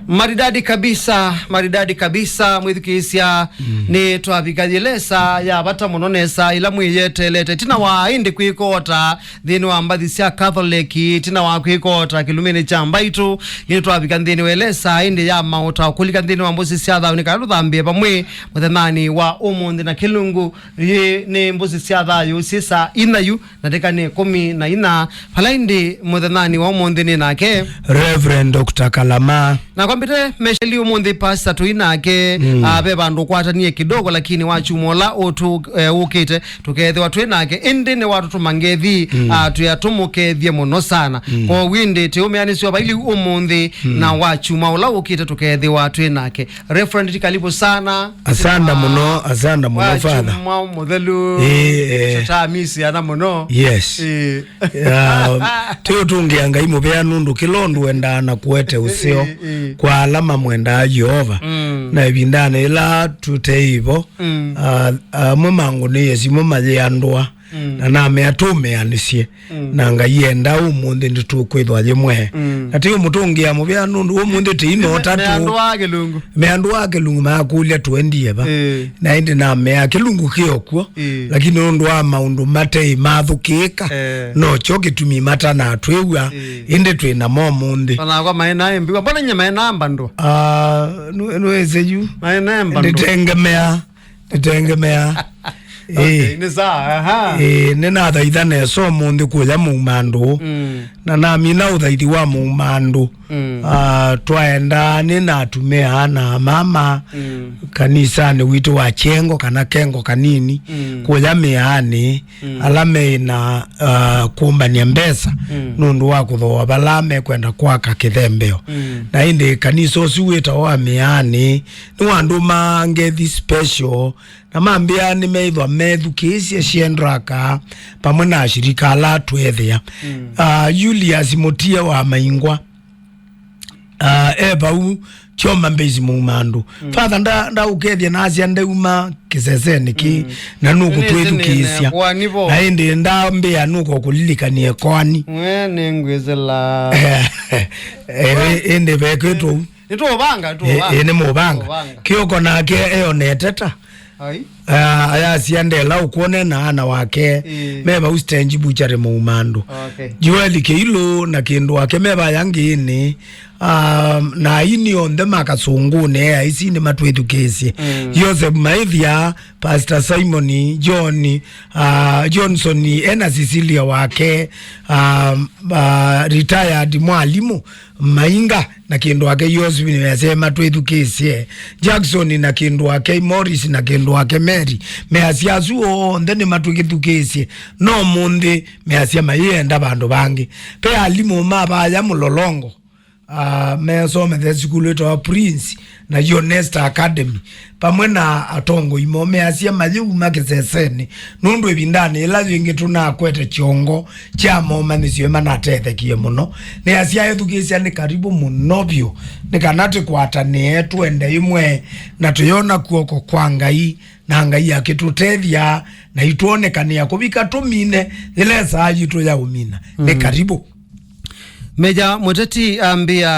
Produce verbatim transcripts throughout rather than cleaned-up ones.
Maridadi kabisa, maridadi kabisa, mwĩthukĩĩsya. Mm. Nĩ twavika yĩla ĩsaa ya vata mũno nesa ĩla mwĩyeteelete. Ĩtina wa ĩndĩ kwĩkota nthĩnĩ wa mbathi sya Catholic, ĩtina wa kwĩkota kĩlumĩnĩ kya mbaitũ, nĩ twavika nthĩnĩ wa ĩla ĩsaa ĩndĩ ya maũta kũlika nthĩnĩ wa mbũsĩ sya thayũ, nĩ kana tũthambĩe vamwe mũthenyanĩ wa ũmũnthĩ na kĩlungu. Yĩ nĩ mbũsĩ sya thayũ syĩ saa inya yu na ndeka nĩ ĩkũmi na inya, vala ĩndĩ mũthenyanĩ wa ũmũnthĩ nĩ nake Reverend Doctor Kalama. Na kwambĩte mesheli ũmũnthĩ pasta tũi nake, mm, ah, ve vandũ kwatanie kidogo, lakini wa chuma ũla ũtũ, eh, ũkĩte tũkethĩwa twĩ nake, ĩndĩ nĩ watũtũma ngethi, mm, ah, twĩa tũmũkethie mũno sana. Mm. Kwoou ĩndĩ tĩũmĩanĩsyo vaili ũmũnthĩ, mm, na wa chuma ũla ũkĩte tũkethĩwa twĩ nake. Reverend, karibu sana. Asanda mũno, asanda mũno, Father. Wa chuma mũthelu. Ĩĩ, eh. Tũtamisiana mũno. Yes. Ĩĩ. Ah, tũtũngĩa Ngai mũvea nũndũ kĩla ũndũ wendaa na kũete ũseo. Ĩĩ, ĩĩ. Kwa ala mamwendaa Yeova. Mm. Na ĩvindanĩ ĩla tũteĩvo, mm, ah, amwe mangũnĩie simũ mayĩandũa. Mm. Na namea tũmĩanĩsye. Mm. Na Ngai enda ũmũnthĩ nĩtũkwĩthwa yĩmwe. Mm. Na ti ũmũtũngĩa mũvea nũndũ ũmũnthĩ tĩinota. Me andũ a kĩlungu. Me andũ a kĩlungu makũlya tũendie va. Ĩĩ. Na ĩndĩ namea kĩlungu kĩokw'o. Ĩĩ. Lakini nũndũ wa maũndũ mateĩ mathũkĩĩka, eh, nokyo kĩtumi matanatwĩw'a. Ĩĩ. Ĩndĩ twĩ namo ũmũnthĩ. Onakwa maĩ na mbiwa. Mbona nye maĩ na mbandũ? Ah, nũ-, nũĩsĩ yu. Maĩ na mbandũ. Nditengemea. Nĩtengemea. Okay, ĩĩ, nĩ sawa, aha. Ĩĩ, nĩnathaitha nesa ũmũnthĩ kũya mũumandũ. Mm. Na namina ũthaithi wa mũumandũ. Mm. Ah, twaenda nĩ na atumĩa na mama, mm, kanisanĩ witũ wa Kyengo kana Kengo kanini, mm, kũya mĩaanĩ, mm, ala meĩ na, ah, kũmbany'a mbesa, mm, nũndũ wa kũthooa vala mekwenda kwaka kĩthembeo. Mm. Na ĩndĩ kanisa ũsu wĩtawa wa mĩaanĩ, nĩwandũmaa ngethi special, na mambĩa nĩmeĩthwa methukĩĩsye Shendraka vamwe na ashirika ala tweethĩa. Mm. Ah, Julius Mũtie wa Maingwa, ah, e vau Kyoma Mbesi mũumandũ. Mm. Father, nda-, ndaũkethya nasya ndeuma kĩsesenĩ kĩ, mm, na nũkũtwĩthukĩĩsya. Nĩnĩsĩ nĩnekwani vo. Na ĩndĩ ndambĩa nũkũkũlilikanie kwani. We nĩngwĩsĩla. Eh, ĩndĩ vekĩtwe ũu. Nĩtũũvanga, ĩ, nĩtũũvanga. Ĩ, nĩ mũvanga. Nĩtũũvanga. Kĩoko nake eonete ta. Ai. Ah, ayasya ndela ũkwone na ana wake. Ĩ. Me vau Stenji Buchari mũumandũ. Okay. Joel Kĩilũ na kĩndũ wake me vaya ngĩĩnĩ. Ah, na aini onthe makasũngũne, aici nĩ matwĩthukĩĩsye. Mm. Joseph Maithia, Pastor Simon, John, ah, Johnson, ena Cecilia wake, ah, ah, retired mwalimũ, Mainga na kĩndũ wake Josephine measya matwĩthukĩĩsye. Jackson na kĩndũ wake, Morris na kĩndũ wake Mary, measya asu onthe nĩmatwĩthukĩĩsye. No mũnthĩ measya mayĩenda vandũ vangĩ. Ve alimũ ma vaya Mũlolongo, ah, mesomethya sukulu ĩtawa Prince na Honest Academy, vamwe na atongoi moo measya mayĩuma kĩsesenĩ, nũndũ ĩvindanĩ yĩla yĩngĩ tũnakwete kyongo kya momanyĩsyo manatethekie mũno. Nĩasya ethukĩĩsya nĩ karibu mũno vyũ, nĩ kana tũkwatanĩe twende ĩmwe na tũyona kw'oko kwa Ngai, na Ngai akĩtũtethya na itwonekanĩa kũvika tũmine yĩla ĩsaa yitũ ya ũmina. Nĩ, mm, karibu. Meja Mũteti ambĩa,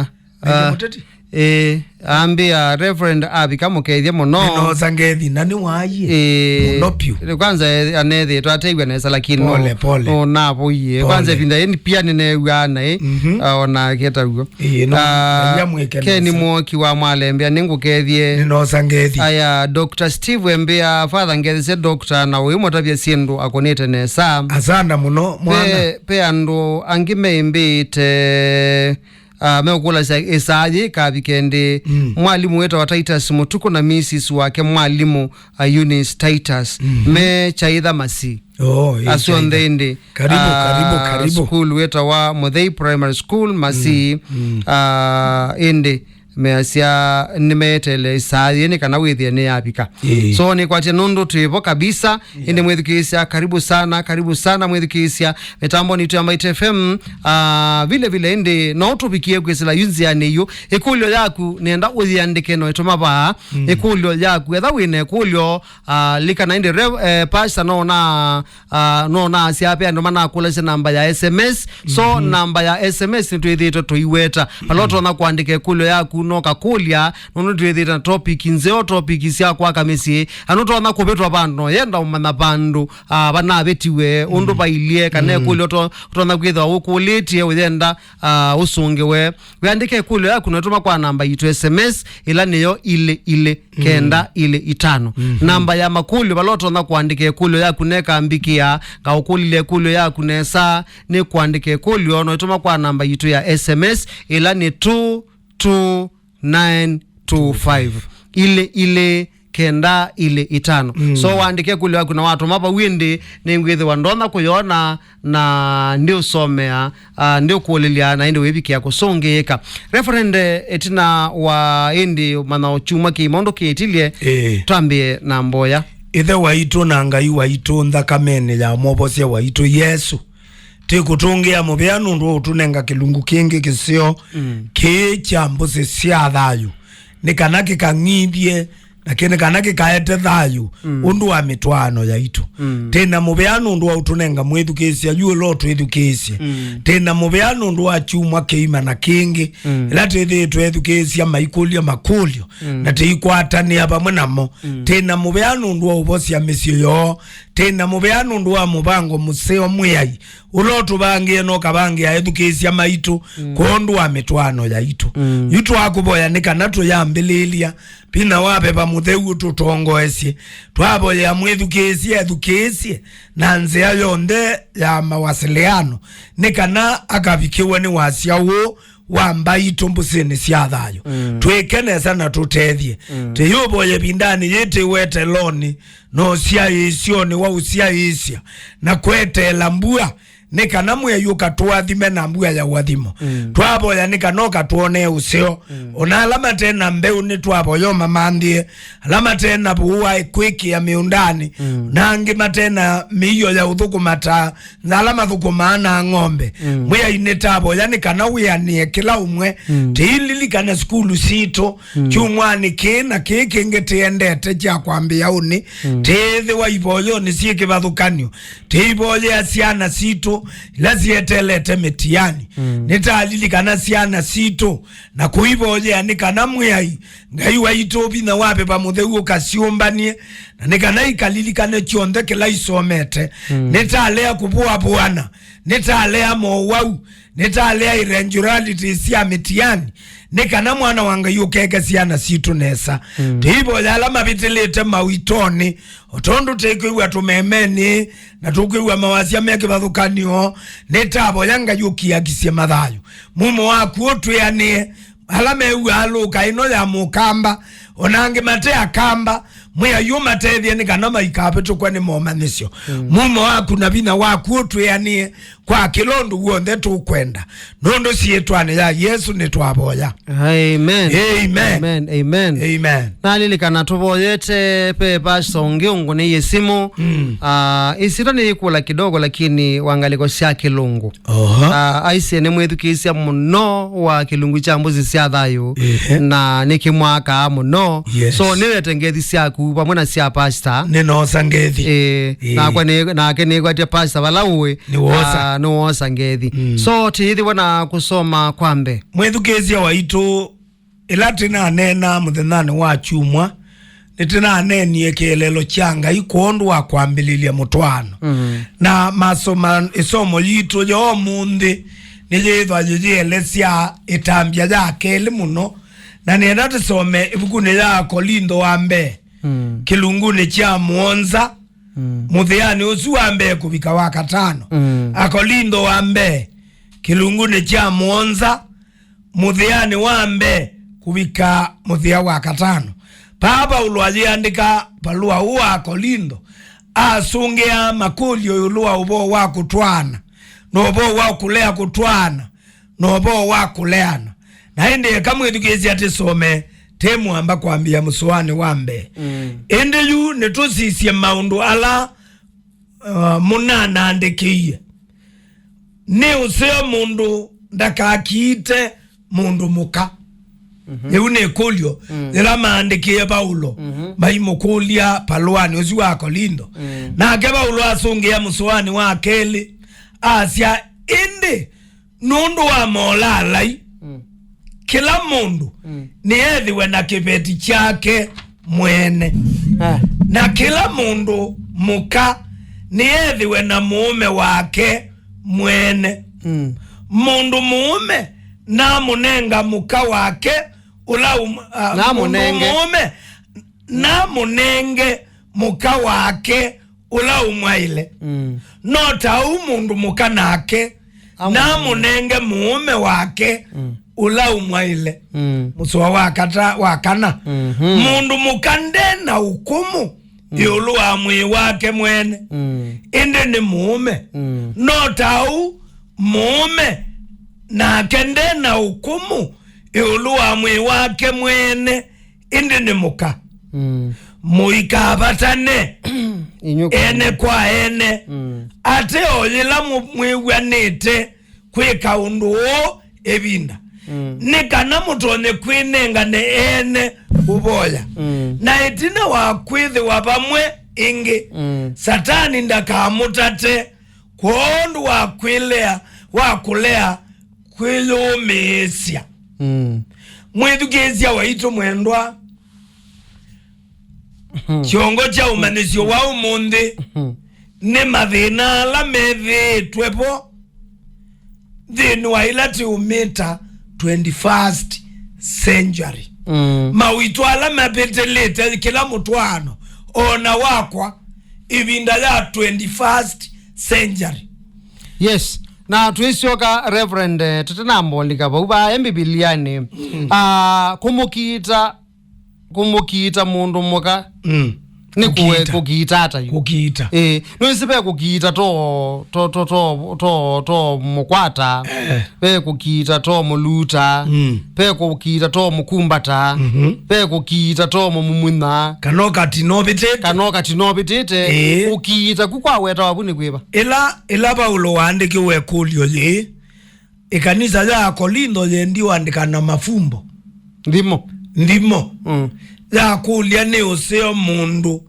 eh, Meja, ah, Mũteti? Ĩĩ, ambĩa Reverend avika mũkethye mũno. Nĩnoosa ngethi na nĩwaie. Ĩĩ. Mũno piũ. Kwanza, eh, anethĩĩtwe atew'a nesa, lakini no, pole, pole, no navoie. Pole. Kwanza ĩvinda yĩĩ pia nĩneew'aa naĩ, mhm, ah, ona aketaw'o. Ĩĩ, no, ah, Ngai amwĩke Ken nesa. Mwoki wa Mwalembea, nĩngũkethye. Nĩnoosa ngethi. Aya, Doctor Steve Embea, Father, ngethesye Doctor na ũimũtavya syĩndũ akũnĩte nesa. Asanda mũno, mwana. Ve, ve andũ angĩ meimbĩĩte, ah, meũkũlasya ĩsaa yĩĩ ĩkavike ndĩ. Mm. Mwalimũ wĩtawa Titus Mũtukũ na Missus wake mwalimũ, ah, Eunice Titus. Mm. Me Chaitha Masi. Oh, ĩĩ, asu onthe Chaitha. Ĩndĩ. Karibu, karibu, ah, karibu. Sukulu wĩtawa Mũthei Primary School, Masi. Mm, mm. Ah, ĩndĩ. measya nĩmeetele ĩsaa yĩĩ nĩ kana wĩthĩe nĩyavika. Ĩĩ. So nĩkwatya nũndũ twĩ vo kabisa, ĩndĩ mwĩthukĩĩsya, karibu sana, karibu sana mwĩthukĩĩsya mĩtambonĩ itũ ya Mbaitu F M. Ah, vile vile ĩndĩ no ũtũvikie kwĩsĩla yu nzĩanĩ yu. Ĩkũlyo yaku nenda ũyĩandĩke no ĩtũma vaa. Mm. Ĩkũlyo yaku, etha wĩ na ĩkũlyo, ah, likana ĩndĩ rev, eh, pastor no na, ah, no na asya ve andũ manakũlasya namba ya S M S. So, mhm, namba ya S M S nĩtwĩthĩĩtwe tũiweta. Vala ũtonya kũandĩka ĩkũlyo yaku no kakũlya, nũndũ twĩthĩĩtwe na topic nzeo, topic sya kwaka mĩsyĩ. Andũ ũtonya kũvĩtwa vandũ, no yenda ũmanya vandũ, ah, vanavĩtiwe, ũndũ, mm, vailyĩ, kana, mm, ĩkũlyo ũto-, ũtonya kwĩthĩwa ũkũlĩtye ũyenda, ah, ũsũngĩwe. Wĩandĩke ĩkũlyo yaku na ũtũma kwa namba yitũ S M S, ĩla nĩyo ilĩ ilĩ kenda ilĩ itano. Mhm. Namba ya makũlyo, vala ũtonya kũandĩka ĩkũlyo yaku, nekambĩkĩa, ngaũkũlilya ĩkũlyo yaku nesa, nĩ kũandĩka ĩkũlyo, no ĩtũma kwa namba yitũ ya S M S, ĩla nĩ two two nine two five. Ilĩ ilĩ kenda ilĩ itano. Mm. So, waandĩke ĩkũlyo yaku na watũma vau ĩndĩ, nĩngwĩthĩwa ndonya kũyona na ndiũsomea, ah, ndiũkũlĩlya na ĩndĩ wĩvikĩa kũsũngĩĩka. Reverend, eh, ĩtina wa ĩndĩ manya kyumwa kĩima ũndũ kĩĩtilye, ĩĩ, twambĩe na mboya. Ĩthe waitũ na Ngai waitũ, nthakamenĩ ya Mwovosya waitũ Yesũ, tĩkũtũngĩa mũvea nũndũ wa ũtũnenga kĩlungu kĩngĩ kĩseo, mm, kĩĩ kya mbũsĩ sya thayũ, nĩ kana kĩkang'ithye na kĩnĩ kana kĩkaete thayũ, mm, ũndũ wa mĩtwaano yaitũ. Mm. Tĩ na mũvea nũndũ wa ũtũnenga mwĩthukĩĩsya yu ũla ũtwĩthukĩĩsye. Mm. Tĩ na mũvea nũndũ wa kyumwa kĩima na kĩngĩ, mm, ĩla twĩthĩĩtwe ethukĩĩsya maikũlya makũlyo, mm, na tĩikwatanĩa vamwe namo. Mm. Tĩ na mũvea nũndũ wa ũvosya mĩsyĩ yoo. Tĩ na mũvea nũndũ wa mũvango mũseo Mwĩai ũla ũtũvangĩe na ũkavangĩa ethukĩĩsya maitũ, mm, kwondũ wa mĩtwaano yaitũ. Mm. Yu twakũvoya nĩ kana tũyambĩlĩĩlya, vinya wa Veva Mũtheu ũtũtongoesye. Twavoyea mwĩthukĩĩsye ethukĩĩsye na nzĩa yonthe ya mawasiliano, nĩ kana akavikĩwe nĩ wasya ũũ wa Mbaitũ mbũsĩnĩ sya thayũ. Mm. Twĩke nesa na tũtethye. Mm. Tĩyũvoye ĩvindanĩ yĩĩ twĩ wetelonĩ, na ũsyaĩĩsyonĩ wa ũsyaĩĩsya, na kweteela mbua, nĩ kana Mwĩai ũkatũathime na mbua ya ũathimo. Mm. Twavoya nĩ kana ũkatwonee ũseo. Mm. Ona ala mate na mbeũ nĩtwavoya ũmamanthĩe, ala mate na vũũ wa kwĩkĩa mĩũndanĩ, mm, na angĩ mate na mĩio ya ũthũkũma ta na ala mathũkũmaa na ng'ombe. Mm. Mwĩai nĩtavoya nĩ kana wĩanĩe kĩla ũmwe. Mm. Tĩililikane sukulu sitũ, mm, kyumwanĩ kĩĩ na kĩĩ kĩngĩ tĩendete kya kwambĩĩa ũnĩ. Mm. Tĩĩthĩwa ivoyonĩ syĩ kĩvathũkany'o. Tĩivoyea syana sitũ ila syetelete mĩtiani. Mm. Nĩtalilikana syana sitũ na kũivoyea nĩ kana Mwĩai Ngai waitũ vinya wa Veva Mũtheu ũkasyũmbany'e, na nĩ kana ikalilikane kyonthe kĩla isomete. Mm. Nĩtalea kũvũavũana, nĩtalea mowau, nĩtalea irregularities sya mĩtiani, nĩ kana Mwana wa Ngai ũkeke syana sitũ nesa. Mm. Tũivoya ala mavĩtĩlĩte mauitonĩ, o tondũ tĩkwĩw'a tũmemenĩ, na tũkwĩw'a mawasya me kĩvathũkany'o, nĩtavoya Ngai ũkiakisye mathayũ. Mumo waku ũtwĩanĩe, ala mew'aa lũka ĩno ya mũkamba, ona angĩ mate akamba, Mwĩai ũmatethye nĩ kana maikavĩtũkwe nĩ momanyĩsyo. Mm. Mumo waku na vinya waku ũtwĩanĩe kwa kĩla ũndũ w'onthe tũkwenda. Nũndũ syĩtwanĩ ya Yesũ nĩtwavoya. Amen. Amen. Amen. Amen. Amen. Nalilikana tũvoyete ve pastor ũngĩ ũngũnĩie simũ. Mm. Ah, ĩsyĩtwa nĩyĩkũla kidogo lakini wa ngalĩko sya kĩlungu. Oho. Ah, aisye nĩ mwĩthukĩĩsya mũno wa kĩlungu kya mbũsĩ sya thayũ. Ehe. Na nĩkĩmwakaa mũno. Yes. So, nĩwete ngethi syaku vamwe na sya pastor. Nĩnoosa ngethi. Ĩĩ, ĩĩ. Nakwa nĩ, nake nĩkwatya pastor vala ũĩ. Nĩwoosa. Ah, nĩwoosa ngethi. Mm. So, tĩyĩthĩwa na kũsoma kwa mbee. Mwĩthukĩĩsya waitũ, ĩla tĩnaneenaa mũthenyanĩ wa kyumwa, nĩtĩnaneenie kĩeleelo kya Ngai kwondũ wa kwambĩlĩlya mũtwaano. Mm. Na masoma, ĩsomo yitũ ya ũmũnthĩ nĩyĩthwa yĩyĩelesya ĩtambya ya kelĩ mũno, na nĩenda tũsome ĩvukunĩ ya Akolintho wa mbee, mm, kĩlungunĩ kya mũonza, mm, mũthĩanĩ ũsu wa mbee kũvika wa katano. Mm. Akolintho wa mbee, kĩlungunĩ kya mũonza, mũthĩanĩ wa mbee kũvika mũthĩa wa katano. Vaa Vaulo ayĩandĩka valũa ũũ wa Akolintho, asũngĩaa makũlyo ĩũlũ wa ũvoo wa kũtwaana, na ũvoo wa kũlea kũtwaana, na ũvoo wa kũleana. Na ĩndĩ eka mwĩthukĩĩsya tĩsome, tĩ mwamba kwambĩa mũsoanĩ wa mbee. Mm. Ĩndĩ yu nĩtũsisye maũndũ ala, uh, mũnanandĩkĩie. Nĩ ũseo mũndũ ndakakiite mũndũ mũka. Mhm. Yĩu nĩ ĩkũlyo, mm, yĩla maandĩkĩe Vaulo, mhm, maimũkũlya valũanĩ ũsu wa Kolintho. Mm. Nake Vaulo asũngĩa mũsoanĩ wa kelĩ, asya, ĩndĩ nũndũ wa molalai, mm, kĩla mũndũ, mm, nĩethĩwe na kĩveti kyake mwene. Ah. Na kĩla mũndũ mũka nĩethĩwe na mũũme wake mwene. Mm. Mũndũ mũũme namũnenga mũka wake ũla um-, ah, namũnenge, mũndũ mũũme namũnenge mũka wake ũla ũmwaĩle. Mm. No ta ũu mũndũ mũka nake amũnenge, namũnenge mũũme wake, mm, ũla ũmwaĩle. Mm. Mũsoa wa kata, wa kana. Mhm. Mũndũ mũka nde na ũkũmũ, mm, ĩũlũ wa mwĩĩ wake mwene. Mm. Ĩndĩ nĩ mũũme. Mm. No ta ũu mũũme nake nde na ũkũmũ ĩũlũ wa mwĩĩ wake mwene, ĩndĩ nĩ mũka. Mm. Mũikavatane inyuĩ kwa ene kwa ene. Mm. Ate o yĩla mũ-, mwĩw'anĩte kwĩka ũndũ ũũ ĩvinda. Mm. Nĩ kana mũtonye kwĩnengane ene ũvoya. Mm. Na ĩtina wa kwĩthĩwa vamwe ĩngĩ, mm, Satani ndakamũtate kwondũ wa kwĩlea, wa kũlea kwĩyũmĩĩsya. Mm. Mwĩthukĩĩsya waitũ mwendwa, mhm, kyongo kya ũmanyĩsyo wa ũmũnthĩ, mhm, nĩ mathĩna ala methĩĩtwe vo nthĩnĩ wa ĩla tĩũmĩta twenty-first century. Mm. Mawĩtũ ala mavĩtĩlĩte kĩla mũtwaano, o na wakwa, ĩvinda ya twenty-first century. Yes. Na twĩsyoka, Reverend, eh, tũtanambolika vau vae Mbivilianĩ. Mm. Ah, kũmũkiita, kũmũkiita mũndũ mũka, mm, nĩ kũe-, kũkiita, kũkiita ata yu? Kũkiita. Eh, nĩwĩsĩ ve kũkiita to, to, to, to, to, to mũkwata. Eh. Ve kũkiita to mũluta. Mm. Ve kũkiita to mũkumbata. Mhm. Ve kũkiita to mũmumunya. Kana ũkatina ũvĩtĩte. Kana ũkatina ũvĩtĩte. Eh. Kũkiita ku kwawetawa vu nĩ kwĩva? Ĩla, ĩla Vaulo waandĩkĩwe ĩkũlyo yĩĩ, ĩkanisa ya Akolintho yendi ũandĩka na mafumbo. Nthimo. Nthimo. Mm. Yakũlya nĩ ũseo mũndũ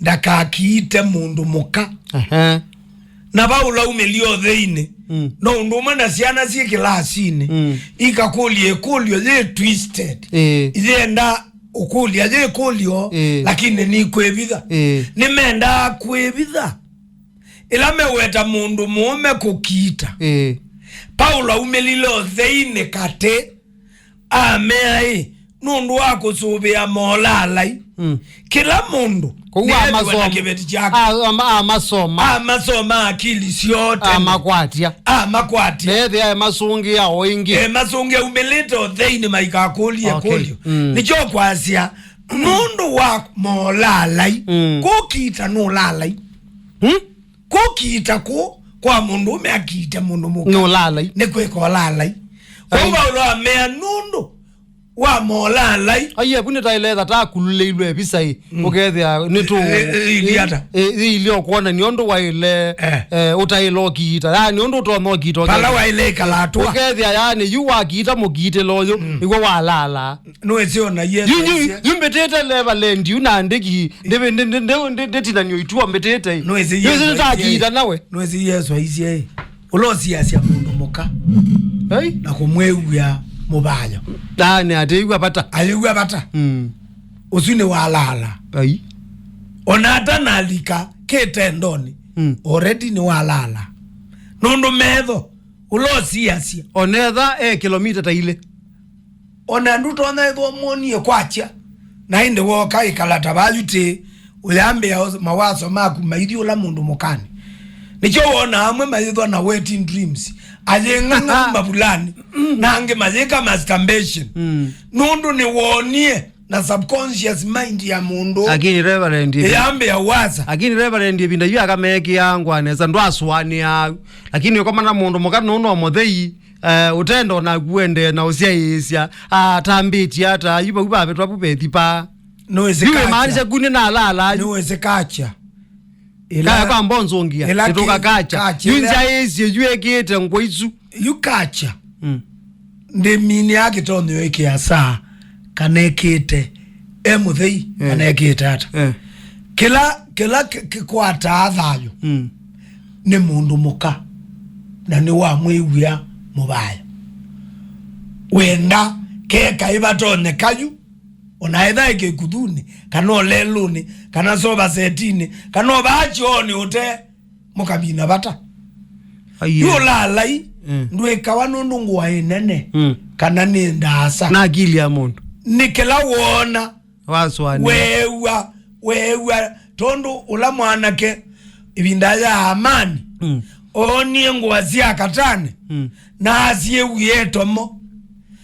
ndakakiite mũndũ mũka. Ehe. Na Vaulo aumĩlie ũtheinĩ. Mm. No ũndũ ũmwe na syana syĩ kĩlasinĩ, mm, ikakũlya ĩkũlyo yĩ twisted. Ĩĩ. Yenda ũkũlya yĩ ĩkũlyo, ĩĩ, lakini nĩkwĩvitha. Ĩĩ. Nĩmendaa kwĩvitha. Ĩla meweta mũndũ mũũme kũkiita, ĩĩ, Paulo aumĩlile ũtheinĩ katĩ, amea ĩ, nũndũ wa kũsũvĩa molalai. Mm. Kĩla mũndũ kũu nĩethĩwe na amasoma, kĩveti kyake. A-, ama-, amasoma. Amasoma akili syote. Amakwatya. Amakwatya. Neethĩa emasũngĩa o ĩngĩ. Emasũngĩa aumĩlĩte ũtheinĩ maikakũlye, okay, kũlyo. Mm. Nĩkyo kwasya, nũndũ wa molalai, mm, kũkiita nũlalai. Hmm? Kũkiita kũ kwa mũndũũme akiite mũndũ mũka nũlalai, nĩ kwĩka ũlalai. Ai. Kwoou Vaulo amea nũndũ wa molalai. Aiye, vu nĩtaĩle etha takululĩilwe visa ĩ, mm, ũkethĩa nĩtũ-, ĩ-, ĩ-, ĩilyĩ ata? Ĩ-, ĩ-, ĩilyĩ ũkwonany'a ũndũ waĩle, eh, eh, ũtaĩle ũkiita. Yaani ũndũ ũtonya ũkiita, vala ũkethĩa waĩle ĩkala atũa. Ũkethĩa yaani yu wakiita mũkiitĩle ũyũ, mm, nĩw'o walala. Nũĩsĩ ona Yesũ yu, yu, aisye. Yu mbĩtĩte Reverend yu na ndĩki, ndĩ-, ndĩ-, ndĩtinanio ituo mbĩtĩte. Nũĩsĩ Yesũ aisye. Nĩtakiita nawe. Nũĩsĩ Yesũ aisye, ũla ũsiasya mũndũ mũka, ai, na kũmwĩw'a mũvayo. Aa, nĩ atĩĩw'a vata. Ayĩw'a vata. Mm. Ũsu nĩ walala. Ai. Ona atanalika kĩtendonĩ, mm, already nĩ walala. Nũndũ metho, ũla ũsiasya. Onetha e kilomita ta ilĩ. Ona ndũtonya ĩthwa mwonie kwakya, na ĩndĩ wooka ĩkala ta vayutĩ, ũyambĩa os-, mawaso maku maithi ũla mũndũ mũkanĩ. Nĩkyo wona amwe mayĩthwa na wetting dreams, ayĩng'ang'a mavulani, na angĩ mayĩka masturbation. Mm. Nũndũ nĩwoonie na subconscious mind ya mũndũ. Lakini Reverend, ĩyambĩa wasa. Lakini Reverend, ĩvinda yu akameekĩaa ngwa nesa, ndwasũanĩaa. Lakini ũkomana mũndũ mũka nũndũ mũthei, Eh, ũtenda naku ũendee na ũsyaĩĩsya, atambĩtye ata, yu vau vavetwa vu vethi paa. Nĩwĩsĩ yu kacha. Ĩmaanisha ku nĩ nalala yu. Nĩwĩsĩ kacha. Ĩla, kaya kwa mbonzũngia, ĩla ĩtũka ki-, kacha. Kacha yu ĩla njaĩĩsye, yu ekĩĩte ngũa isu. Yu kacha. Mm. Ndĩminĩa kĩtonyeo ĩkĩa saa, kana ekĩĩte e mũthei, eh, kana ekĩĩte ata. Eh. Kĩla, kĩla kĩ-, kĩkwataa thayũ, mm, nĩ mũndũ mũka, na nĩ wamwĩw'ĩa mũvaya. Wenda keka ĩvatonyeka yu, ona etha ĩ kĩkuthunĩ, kana ũlelũnĩ, kana sovasetinĩ, kana o vaa kyoonĩ ũte mũkamina vata. Aiye. Yu ũlalai, mm, ndwĩkawa nũndũ ngũa ĩ nene, mm, kana nĩ ndaasa. Na akili ya mũndũ. Nĩ kĩla woona. Wasũanĩa. Weew'a, weew'a, tondũ ũla mwanake, ĩvinda ya amani, mm, oonie ngũa sya katanĩ, mm, na asyĩwie tomo,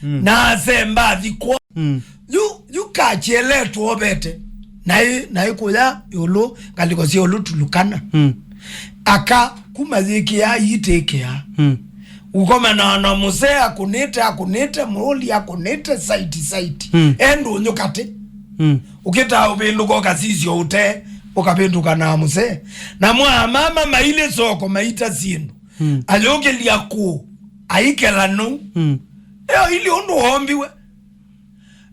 mm, na asemba athikwo. Mm. Yu, yu kacha ĩla ĩtwovete, naĩ, naĩ kũya ĩũlũ, ngalĩko sya ĩũlũ Tulukana. Mm. Aka kuma yĩkĩaa, yitĩkĩaa. Mm. Ũkomana na mũsee akũnĩte, akũnĩte, mũũli akũnĩte, saiti, saiti. Mm. E ndũnyũ katĩ. Mm. Ũkĩtaa ũvĩndũka ũkasisya ũtee, ũkavĩndũka na mũsee. Na mwa mama mailĩ soko maita syĩndũ. Mm. Ayũkĩlya kũũ, aikela nũu. Mm. Eo ili ũndũ wombiwe.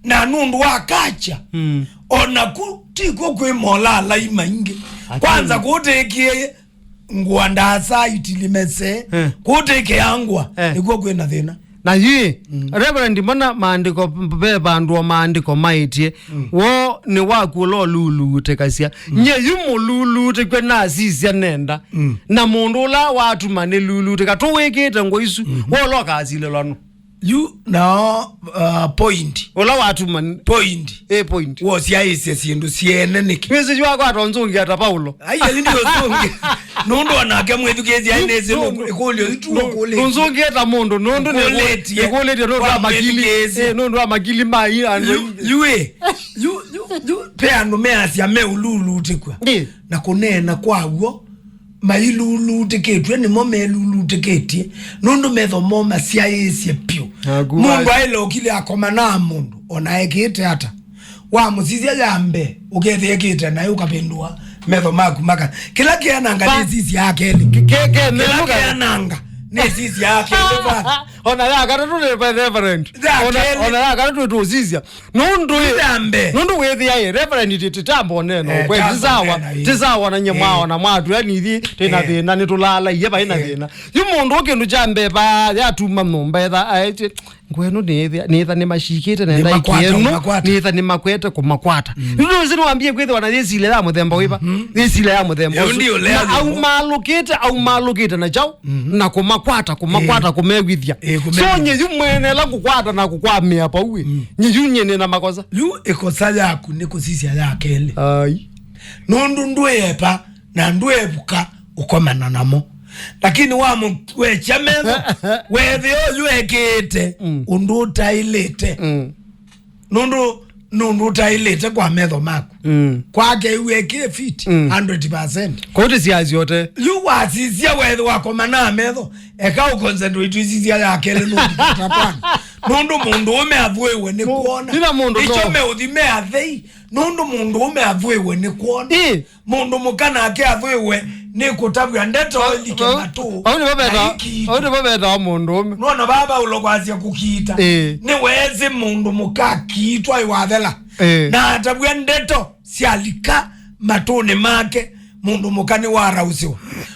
Na nũndũ wa kacha, mm, o naku tikw'o kwĩ molalai maingĩ. Lakini kwanza kũtĩkĩe ngũa ndaasa itilimese, eh, kũtĩkĩa ngũa, eh, nĩkw'o kwĩ na thĩna. Na yu, mm, Reverend, mbona maandĩko, ve vandũ o maandĩko maĩtye, mm, woo nĩ waku ũla ũluluutĩkasya. Mm. Nye yu mũluluutĩkw'e nasisya nenda. Mm. Na mũndũ ũla watuma nĩluluutĩka, tũwĩkĩte ngũa isu, mm-hmm, woo ũla ũkasilĩlwa nũ? Yu nao, uh, point. Ũla watuma n-, point. Eh, point. Wosyaĩsya syĩndũ syene nĩkĩ? Wĩsĩ yu akwata ũnzũngĩa ta Paulo. Ai, ai, ndi ũnzũngĩ. Nũndũ onake mwĩthukĩĩsya nĩsĩ nũ-, ĩkũlyo itu nũ-, ũkũlĩtye. Nũnzũngĩa ta mũndũ, nũndũ nĩ-, ũkũlĩtye, nĩkũlĩtye nũndũ wa makili. Wamwĩthukĩĩsya. Eh, nũndũ wa makili ma i andũ. Yu, yu ĩ, yu, yu, yu, pe andũ measya meũluluutĩkw'a. Eh. Na kũneena kwa w'o, mailulutĩkĩtw'e nĩmo melulutĩkĩtye, nũndũ metho moo masyaĩĩsye vyũ. Naku mũndũ wa- aĩle ũkilya akomana na mũndũ, ona ekĩĩte ata. Wamũsisya ya mbee, ũkethĩa ekĩĩte naĩ ũkavĩndũa metho maku maka. Kĩla kĩananga nĩsisya ya kelĩ. Ke-, ke-, ke-, kĩla kĩananga nĩsisya ya kelĩ, brother. Ona ya katatũ nĩ reverend. Ya kelĩ. Ona, ona ya katatũ tũsisya. Nũndũ ĩ, nũndũ wĩthĩa ĩ, Reverend, ti, ti tambo neno, eh, kweli, tambo ti sawa, neno, ĩ. Ti sawa na nye, eh, mwaona mwatwĩa nithi, twĩ na, eh, thĩna, nĩtũlaalaiye, vai na, eh, thĩna. Yu mũndũ kĩndũ kya mbee va yatuma nyũmba etha, aĩtye, ngũa ĩno nĩtha, nĩtha nĩmasyĩkĩte nenda ĩkĩenu, nĩtha nĩmakwete kũmakwata. Mm. Nũndũ ũsĩ nĩwambie kwĩthĩwa na yĩsilya ya mũthemba wĩva, mm-hmm, yĩsilya ya mũthemba ũsu. Na aumalũkĩte, aumalũkĩte na kyaũ? Mhm. Na kũmakwata, kũmakwata, eh, kũmew'ĩthya. Eh, kũmew'ĩthya. So, nye yu mwene la kũkwata na kũkwamĩa pau ĩ. Mm. Nye yu nye nĩ na makosa. Yu ĩkosa yaku nĩ kũsisya ya kelĩ. Ai. Nũndũ ndwĩepa na ndwĩevuka ũkomana namo. Lakini wamũwekya metho, wethĩa ũyũ ekĩĩte, mm, ũndũ ũtaĩlĩte. Mm. Nũndũ, nũndũ ũtaĩlĩte kwa metho maku. Mm. Kwake ĩu ekĩe fit, mm, hundred percent. Kũu ti siasi ote. Yu wasisya wethĩ wakomana na metho, eka ũconcentrate isisya ya kelĩ nũndũ tatwana. Nũndũ mũndũ ũme athũĩwe nĩ kwona. Ila mũndũ nĩkyo no. Meũthi me athei. Nũndũ mũndũ ũme athũĩwe nĩ kwona. Ĩ. Mũndũ mũka nake athũĩwe nĩ kũtavw'a ndeto, ĩlike matũ. Au nĩvo vetawa, au nĩvo vetawa mũndũ ũme. Nona vaa Vaulo kwasya kũkiita. Ĩĩ. Nĩweesĩ mũndũ mũka akiitwa ĩwathela. Ĩĩ. Na atavw'a ndeto syalika matũnĩ make, mũndũ mũka nĩwarausĩwa.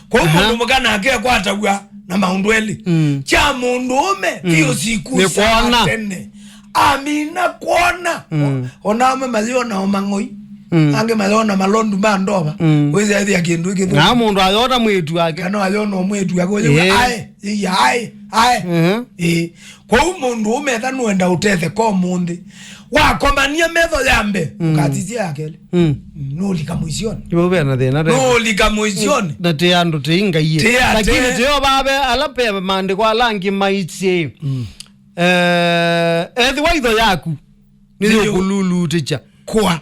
Kwoou, aha, mũndũ mũka nake ekwataw'a na maũndũ elĩ. Mm. Kya mũndũ ũme, mm, kĩ ũsiku nĩ kwona. Saa tene. Amina kwona. Mm. O-, ona amwe mayona o mang'oi. Mm. Angĩ mayona malondu ma ndova. Mm. Wĩsĩ aĩthĩa kĩndũ ĩkĩ. Na mũndũ ayona mwĩĩtu wake. Kana ayona o mwĩĩtu wake. Ũyũ, eh, ae, ĩia, ae, ae. Mhm. Ĩĩ. Kwoou mũndũ ũme etha nũenda ũtetheka ũmũnthĩ. Wakomania metho ya mbee, mm, ũkasisya ya kelĩ. Mm. Mm, nũlika mũisyonĩ. Iwe ũve na thĩna tena. Nũlika mũisyonĩ. Na tĩ andũ tĩ Ngai. Tĩ ate. Lakini tĩ o vave ala pe maandĩko ala angĩ maisye. Mm. Eh, ethĩwa itho yaku nĩyũkũlulutĩkya. Kwa.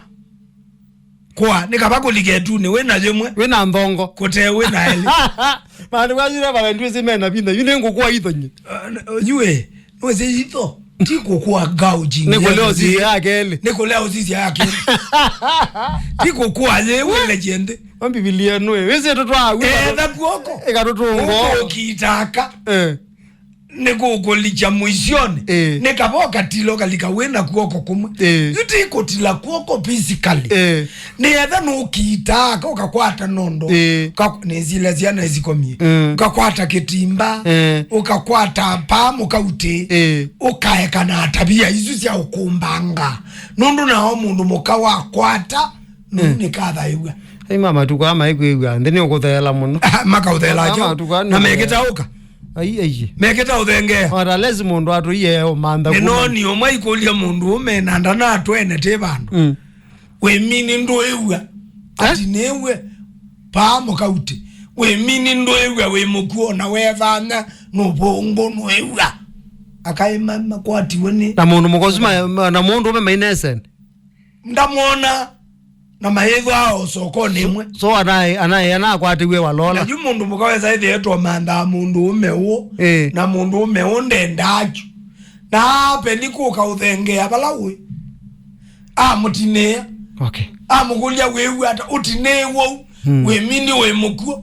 Kwa, nĩ kava kũlika ĩtunĩ, wĩ na yĩmwe. Wĩ na nthongo. Kũte wĩ na elĩ. Maandĩko asu Reverend wĩsĩ mena vinya. Yu nĩ ngũkũa ithonyi. Uh, n-, yu ĩ, nĩwĩsĩ itho. Ti kũkũa gouging. Nĩ kũlea ũsisya ya kelĩ. Nĩ kũlea ũsisya ya kelĩ. Ti kũkũa yĩ wĩle kĩndĩ. Wa Mbivilia nũĩ. Wĩsĩ tũtwaa wĩ. Etha kuoko. Ĩkatũtũngo. Ũkũkitaka. Eh. Nĩ kũkũlikya mũisyonĩ. Ĩĩ. Nĩ kava ũkatila ũkalika wĩ na kw'oko kũmwe. Ĩĩ. Yu ti kũtila kw'oko physically. Ĩĩ. Nĩ etha nũkitaa ka ũkakwata nondo. Ĩĩ. Ka-, nĩsile syana isikomie. Mm. Ũkakwata kĩtimba. Ĩĩ. Ũkakwata paa mũkautĩ. Ĩĩ. Ũkaeka na tabia isu sya ũkũmbanga. Nũndũ nao mũndũ mũka wakwata, nũu nĩkathaiw'a. Ai, mama, matukũ aa maikwĩw'a nthĩ nĩ ũkũtheela mũno. Makaũtheela kyaũ? Matukũ aa nĩ na ũkũtheela. Mekĩtaũka. Ai, ai. Mekĩta ũthengea. Ota lesi mũndũ atũie ũmantha. Nĩnoni ũmwe ikũlya mũndũ ũme na ndanatwene tĩ vandũ. Mm. Wĩmini ndũĩw'a. Eh? Ati nĩw'e. Paa mũkautĩ. Wĩmini ndũĩw'a wĩ mũkw'ũ ona wevanya nũvũngũ nũĩw'a. Akaĩ ma-, makwatiwe nĩ. Na mũndũ mũkosu ma-, ma-, na mũndũ ũme mainesene. Ndamwona na mayĩthwa o sokonĩ ĩmwe. So anaĩ, anaĩ, anakwatĩw'e walola. Na yu mũndũ mũka wesa ĩthĩetwa manthaa mũndũ ũme ũũ, ĩĩ, na mũndũ ũme ũũ ndendaa kyu. Na apeni kũka ũthengea vala ũĩ. Amũtinĩa. Okay. Amũkũlya wĩw'a ata ũtinĩĩ wou. Hmm. Wĩmini wĩ mũkw'ũ.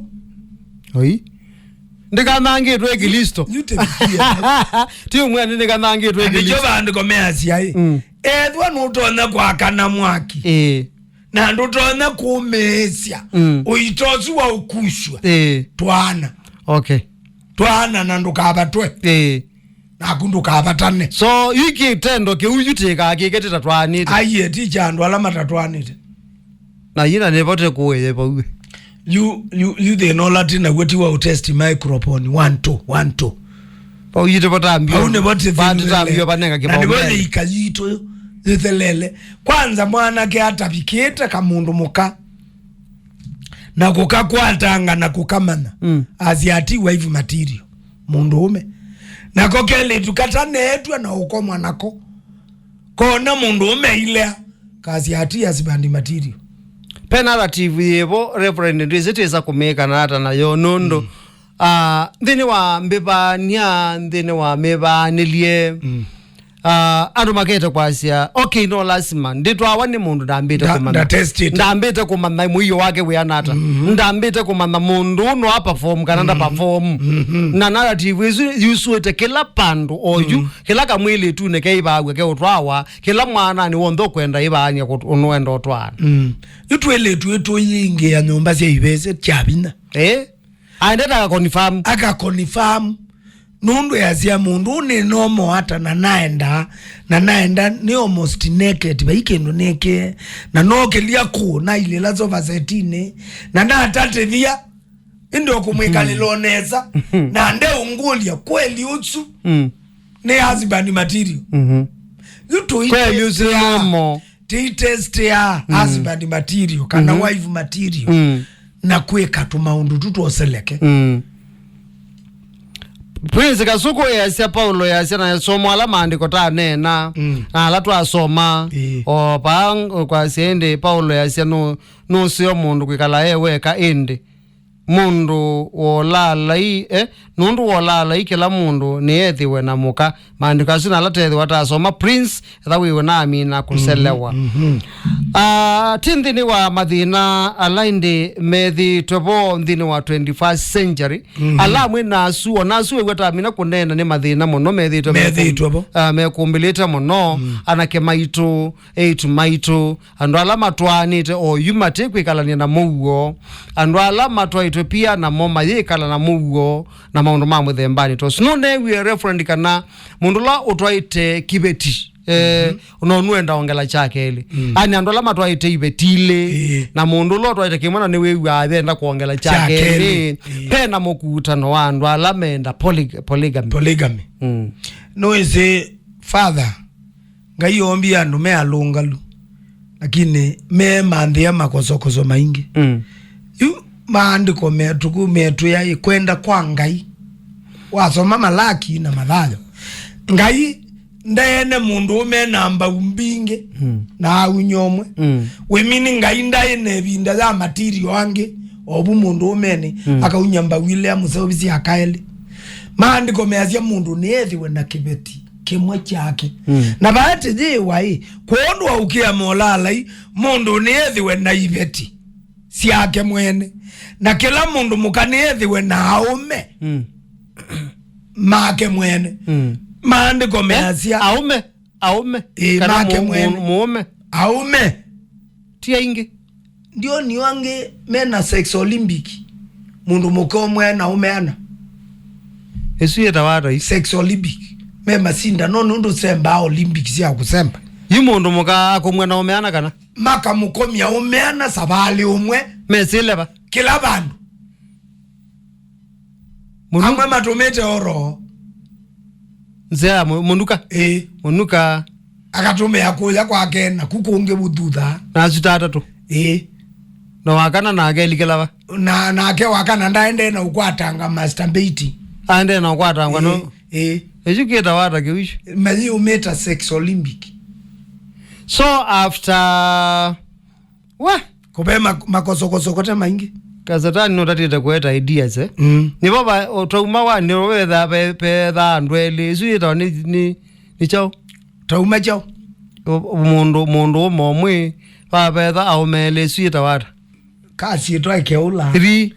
Oi. Ndĩkanangĩtwe Kilisto. Yu tevikia. Ti ũmwe nĩ ndĩkanangĩtwe Kilisto. Andĩkyo vandĩko measya ĩ. Mm. Ethwa nũtonya kwakana mwaki. Ĩĩ. Na ndũtonya kũmĩĩsya. Mm. Ũito ũsu wa ũkusywa. Ĩĩ. Twaana. Okay. Twaana na ndũkavatwe. Ĩĩ. Naku ndũkavatane. So, yu kĩtendo kĩu yu tĩkaa kĩkĩte tatwaanĩte. Aiye, ti kya andũ ala matatwaanĩte. Na yina nĩvo tĩkũĩye vau. Yu, yu, yu thĩna ũla tĩ naw'o ti wa ũtesti microphone. One, two, one, two. Vau yitĩ vatambio. Vau nĩvo tĩtambio vanenga. Na nĩvo kĩvaumbele yĩika yitũ yĩthelele. Kwanza mwanake atavikĩte kamũndũ mũka na kũkakwatanga na kũkamanya. Mm. Asya ati wife material. Mũndũ ũme. Nako kelĩtu kataneetw'a na ũkomwa nako. Kona mũndũ ũme ilea. Kasya ati husband material. Pe narrative yĩvo, Reverend, ndwĩsĩ twĩsa kũmĩkana ata nayo nũndũ, mm, ah, nthĩnĩ wa mbĩvania, nthĩnĩ wa mĩvaanĩlye, mm, ah, andũ makete kwasya, okay, no lasima, ndĩtwawa nĩ mũndũ ndambĩte kũmanya. Nda-, ndatestĩte. Ndambĩte kũmanya mũio wake wĩana ata. Mhm. Ndambĩte kũmanya mũndũ no a perform kana nda perform. Mhm. Na narrative ĩsu yusũĩte kĩla pandũ oyu, mm, kĩla kamwĩlĩtunĩ keivaw'a keũtwawa, kĩla mwananĩ w'onthe ũkwenda ĩvaany'a kũt-, ũnũenda ũtwaana. Mm. Yu twĩlĩtu ĩtũyĩingĩa nyũmba sya ivĩsĩ kya vinya. Eh? Aendete aka confirm. Aka confirm. Nũndũ yasya mũndũ ũũ nĩ normal ata na naenda, na naenda nĩ almost naked, vai kĩndũ nĩkĩe. Na nokĩlya kũ, nailĩla sofa setinĩ, na natatĩthya. Ĩndĩ ũkũmwĩkalĩla o nesa. Mm. Na ndeũngũlya, kweli ũsu, mm, nĩ husband material? Mhm. Yu tũi-, kweli ũsu nĩ normal. Tũitestea, mm, husband material kana, mhm, wife material. Mm. Na kwĩka tũmaũndũ tu twoseleke. Mm. Prince Kasuku yasya Paulo yasya na somo ala maandĩko taneena, mm, na ala twasoma. Ĩĩ. O paa kwasya ĩndĩ Paulo yasya nũ-, nũseo mũndũ kwĩkala e weka ĩndĩ. Mũndũ wolaalai, eh, nũndũ wolaalai kĩla mũndũ nĩethĩwe na mũka. Maandĩko asu na ala tethĩwa tasoma, Prince, etha wĩwe na amina kũselewa. Mhm, mhm. Ah, ti nthĩnĩ wa mathĩna ala ĩndĩ methĩĩtwe vo nthĩnĩ wa twenty-first century. Mhm. Ala amwe na asu, ona asu wĩw'a tamina kũneena nĩ mathĩna mũno methĩĩtwe, methĩĩtwe vo, ah, mekũmbĩlĩte mũno. Mm. Anake maitũ, eĩtu maitũ, andũ ala matwaanĩte oyu matikwĩkalany'a na mũuo, andũ ala matwaĩtwe pia namo mayĩkala na mũuo, na maũndũ ma mũthembanĩ ta ũsu. Nũneewie, Reverend, kana mũndũ ũla ũtwaĩte kĩveti, eh, mhm, no nũenda ongela kya kelĩ. Mm. Ani andũ ala matwaĩte iveti ilĩ, ĩĩ, na mũndũ ũla ũtwaĩte kĩmwe na nĩwĩw'aa ayenda kwongela kya kelĩ. Kya kelĩ. Ĩĩ. Pena mũkutano wa andũ ala menda poly-, polygamy. Polygamy. Mm. Nũĩsĩ, Father, Ngai oombie andũ me alũngalu, lakini meemanthĩa makosokoso maingĩ. Mm. Yu maandĩko metũ-, metwĩa ĩ kwenda kwa Ngai. Wasoma Malaki na Mathayo, Ngai Ndeene mũndũũme na mbau mbingĩ, mm, na aunya ũmwe. Mm. Wĩmini Ngai ndaĩ na ĩvinda ya matirio angĩ, ovu mũndũũmenĩ, mm, akaunya mbau ilĩ amũseũvisye akaelĩ. Maandĩko measya mũndũ nĩethĩwe na kĩveti kĩmwe kyake. Mm. Na vaa tĩyĩĩwa-ĩ, kwondũ wa ũkĩa molalai, mũndũ nĩethĩwe na iveti syake mwene, na kĩla mũndũ mũka nĩethĩwe na aũme, mm, make mwene. Mm. Maandĩko, eh, measya aũme, aũme, ĩĩ, kana make mu-, mwene, mu-, mũũme. Aũme. Ti aingĩ. Ndionio angĩ mena sex Olympic. Mũndũ mũka ũmwe na aũme ana. Ĩsu yĩtawa ata ĩ? Sex Olympic. Me masinda, no nũndũ sembaa Olympic sya kũsemba. Yu mũndũ mũka akũmwe na aũme ana kana? Makamũkomya aũme ana savalĩ ũmwe. Mesĩle va? Kĩla vandũ. Mũnu-, amwe matũmĩte oro. Nzĩa ya mũ-, mũnuka? Ĩĩ. Mũnuka. Akatũmĩa kũya kwake, naku kũngĩ vũthutha. Na asuta atatũ? Ĩĩ. Na wakana nake elikĩla va? Na, nake wakana ndaendee na ũkwatanga masturbate. Aendee na ũkwatangwa no? Ĩĩ, ĩĩ. Ĩsu kĩtawa ata kĩu isu? Mayĩũmĩta sex Olympic. So after We! Kũve ma-, makosokoso kote maingĩ. Kasatani nũtatĩte kũeta ideas, eh? Mm. Nĩvo va-, o, twauma wa, nĩvo vetha, ve-, vetha andũ elĩ. Ĩsu yĩtawa nĩ, nĩ, nĩ kyaũ? Twauma kyaũ? O, o, mũndũ, mũndũ ũmwe ũmwe, va vetha aũme elĩ, ĩsu yĩtawa ata? Kasi ĩtwa ĩkeũla. Three.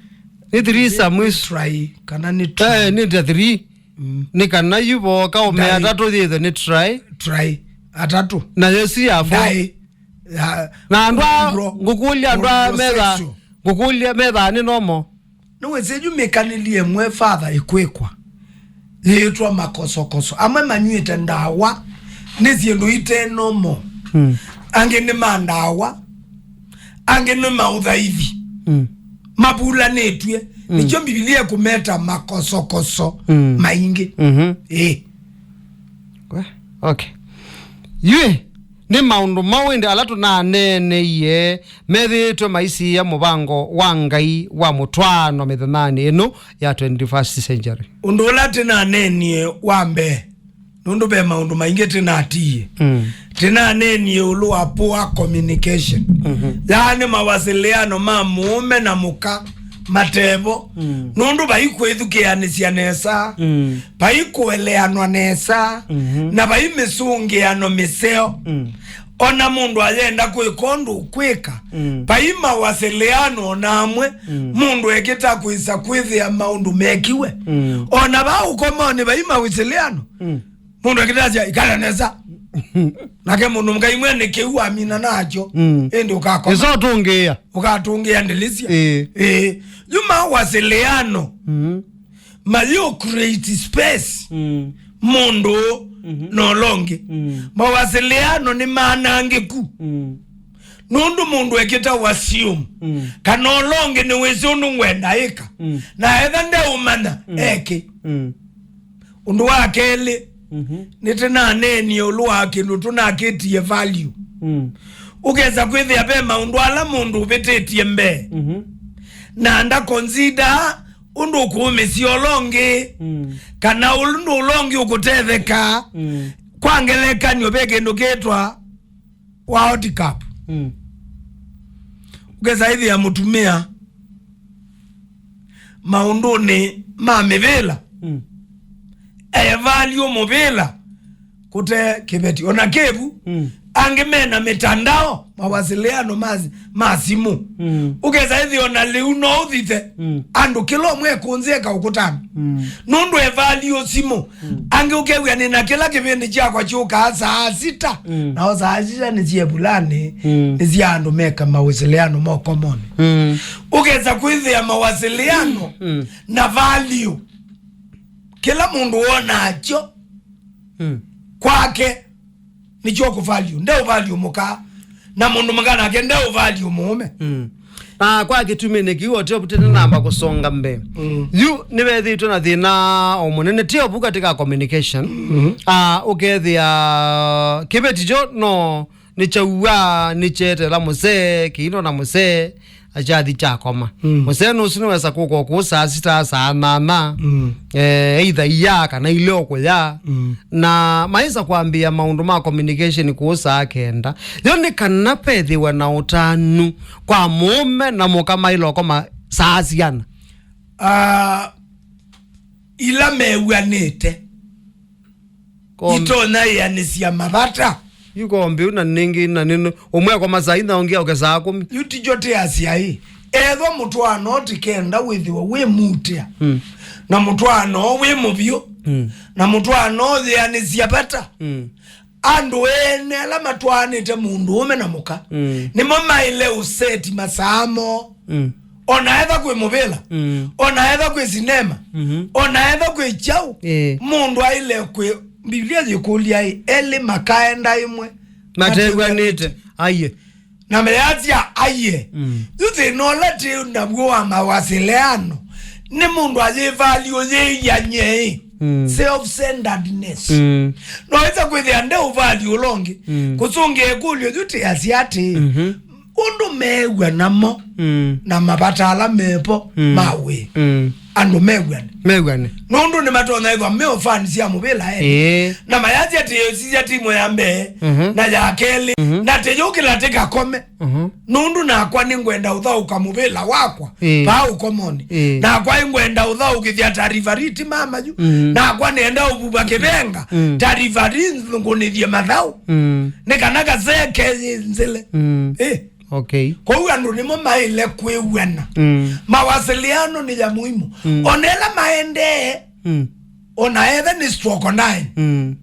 Nĩ three samwĩsu. Try, kana nĩ try. Eh, nĩ ta three. Mm. Nĩ kana yu voka ũme atatũ yĩthe nĩ try. Try. Atatũ. Na Yesu ya four. Ndaĩ. Ya, na andũ a, ngũkũlya andũ a metha, ngũkũlya metha nĩ nomo. Nĩwĩsĩ yu mĩkalĩlye ĩmwe father ĩkwĩkwa yĩĩtwa makosokoso. Amwe manyw'ĩte ndawa nĩ syĩndũ ite nomo. Mm. Angĩ nĩ ma ndawa. Angĩ nĩ maũthaithi. Mm. Mavulanĩtw'e. Mm. Nĩkyo Mbivilia ĩkũmeta makosokoso, mm, maingĩ. Mhm. Ĩĩ. We, okay. Yu nĩ maũndũ maũ ĩndĩ ala tũnaneeneie methĩĩtwe maisiĩa mũvango wa Ngai wa mũtwaano mĩthenyanĩ ĩno ya twenty-first century? Ũndũ ũla tĩnaneenie wa mbee, nũndũ ve maũndũ maingĩ tĩnatiie. Mm. Tĩnaneenie ĩũlũ wa poor communication. Mhm. Yaani mawasiliano ma mũũme na mũka matevo. Mm. Nũndũ vai kwĩthukĩanĩsya nesa, mm, vai kũeleanwa nesa, mhm, na vai mĩsũngĩano mĩseo. Mm. Ona mũndũ ayenda kwĩka ũndũ ũkwĩka, mm, vai mawasiliano ona amwe, mm, mũndũ ekĩta kwĩsa kwĩthĩa maũndũ mekiwe. Mm. Ona va ũkomonĩ vai mawasiliano. Mm. Mũndũ akĩtasya, "Ikala nesa." Nake mũndũ mũka imwe nĩ kĩu amina nakyo. Mm. Ĩndĩ ũkakoma. Ĩso ũtũngĩĩa. Ũkatũngĩĩa ndĩlĩsya. Ĩĩ. Ĩĩ. Yu mawasiliano. Mm. Mayũ create space. Mm. Mũndũ, mhm, na ũla ũngĩ. Mm. Mawasiliano nĩ manangĩku. Mm. Nũndũ mũndũ ekĩta assume. Mm. Kana ũla ũngĩ nĩwĩsĩ ũndũ ngwenda ĩka. Mm. Na etha ndeũmanya, mm, eke. Mm. Ũndũ wa kelĩ, mhm, nĩtĩnaneenie ĩũlũ wa kĩndũ tũnakĩtie value. Mm. Ũkesa kwĩthĩa ve maũndũ ala mũndũ ũvĩtĩtye mbee. Mhm. Na nda consider ũndũ ũkũũmĩsya ũla ũngĩ, mm, kana ũndũ ũla ũngĩ ũkũtetheka. Mm. Kwa ngelekany'o, ve kĩndũ kĩtwa World Cup. Mm. Ũkesa ĩthĩa mũtumĩa maũndũnĩ ma mĩvĩla. Mm. E value mũvĩla kũte kĩveti. Ona kĩvu, mm, angĩ mena mĩtandao, mawasiliano ma, ma simũ. Mm. Ũkesa ĩthĩa ona lĩu no ũthithe. Mm. Andũ kĩla ũmwe ekũnzĩ eka ũkũtana. Mm. Nũndũ e value simũ. Mm. Angĩ ũkew'a nĩ na kĩla kĩvĩndĩ kyakwa kyũkaa saa sita. Mm. Nao saa sita nĩ syevulani, mm, nĩ sya andũ meka mawasiliano ma ũkomonĩ. Mm. Ũkesa kwĩthĩa mawasiliano, mm, na value. Kĩla mũndũ wonakyo, mm, kwake nĩkyo kũ value. Nde ũ value mũka. Na mũndũ mũka nake nde ũ value mũũme. Mm. Na kwa kĩtumĩnĩ kĩu, o tio tene namba kũsonga mbee. Mm. Yu nĩvethĩĩtwe na thĩna o mũnene, tio vu katika communication. Mm-hmm. Ah, ũkethĩa kĩveti kyo no nĩkyaua, nĩkyetela mũsee, kĩino na mũsee, na kyathi kyakoma. Mm. Mũsene ũsu nĩwesa kũka kũu saa sita, saa nana, mm, eh, either iyaa kana ile ũkũya. Mm. Na maisa kwambĩĩa maũndũ ma communication kũu saa kenda. Yo nĩ kana vethĩwe na ũtanu kwa mũũme na mũka maĩle ũkoma saa siana. Ah, ila mew'anĩte. Kom- itonya ĩanĩsya mavata. Yu kombi na nĩngĩ na nĩnĩ, ũmwe akoma saa inya, ũngĩ aũke saa kũmi. Yu tikyo tĩasya ĩ, ethwa mũtwaano tikenda wĩthĩwa wĩ mutia, mm, na mũtwaano wĩ mũvyũ, mm, na mũtwaano ũyĩanĩsya vata, mm, andũ ene ala matwaanĩte mũndũũme na mũka, mm, nĩmo maĩle ũseti masaa moo. Mm. Ona etha kwĩ mũvĩla, mm, ona etha kwĩ sinema, mhm, ona etha kwĩ kyaũ, ĩĩ, mũndũ aĩle kwĩ, Biblia yĩkũlya ĩ, elĩ makaenda ĩmwe matew'anĩte, aiye. Na meyasya aiye. Mm. Yu thĩna ũla tĩ naw'o wa mawasiliano nĩ mũndũ ayĩvali ũyĩiany'e ĩ, mm, self-centeredness. Mm. No ĩsa kwĩthĩa nde ũvali ũla ũngĩ, mm, kũsũngĩa ĩkũlyo yu tĩasya atĩ, mhm, ũndũ meew'a namo, mm, na mavata ala mevo, mm, ma wĩ. Mm. Andũ mew'ane. Mew'ane. Nũndũ nĩmatonya ĩthwa me ofani sya mũvĩla ene. Ĩĩ. Na mayasya atĩ ĩsisya timu ya mbee, mhm, na ya kelĩ, mhm, na tĩ yũkĩla tĩkakome. Mhm. Nũndũ nakwa nĩngwenda ũthaũka mũvĩla wakwa, ĩĩ, vaa ũkomoni. Ĩĩ. Nakwa ĩngwenda ũthaũkĩthya ta rivariti mama yu. Mm. Nakwa nĩenda ũvuva kĩvenga, mm, ta rivariti ngũnĩthye mathaũ. Mm. Nĩ kana kasee keyĩnzĩle. Mm. Ĩ. Okay. Kwoou andũ nĩmo maĩle kwĩw'ana. Mm. Mawasiliano nĩ ya muhimu. Mm. Ona ĩla maendee, mm, ona ethe nĩ stroke nine. Mm.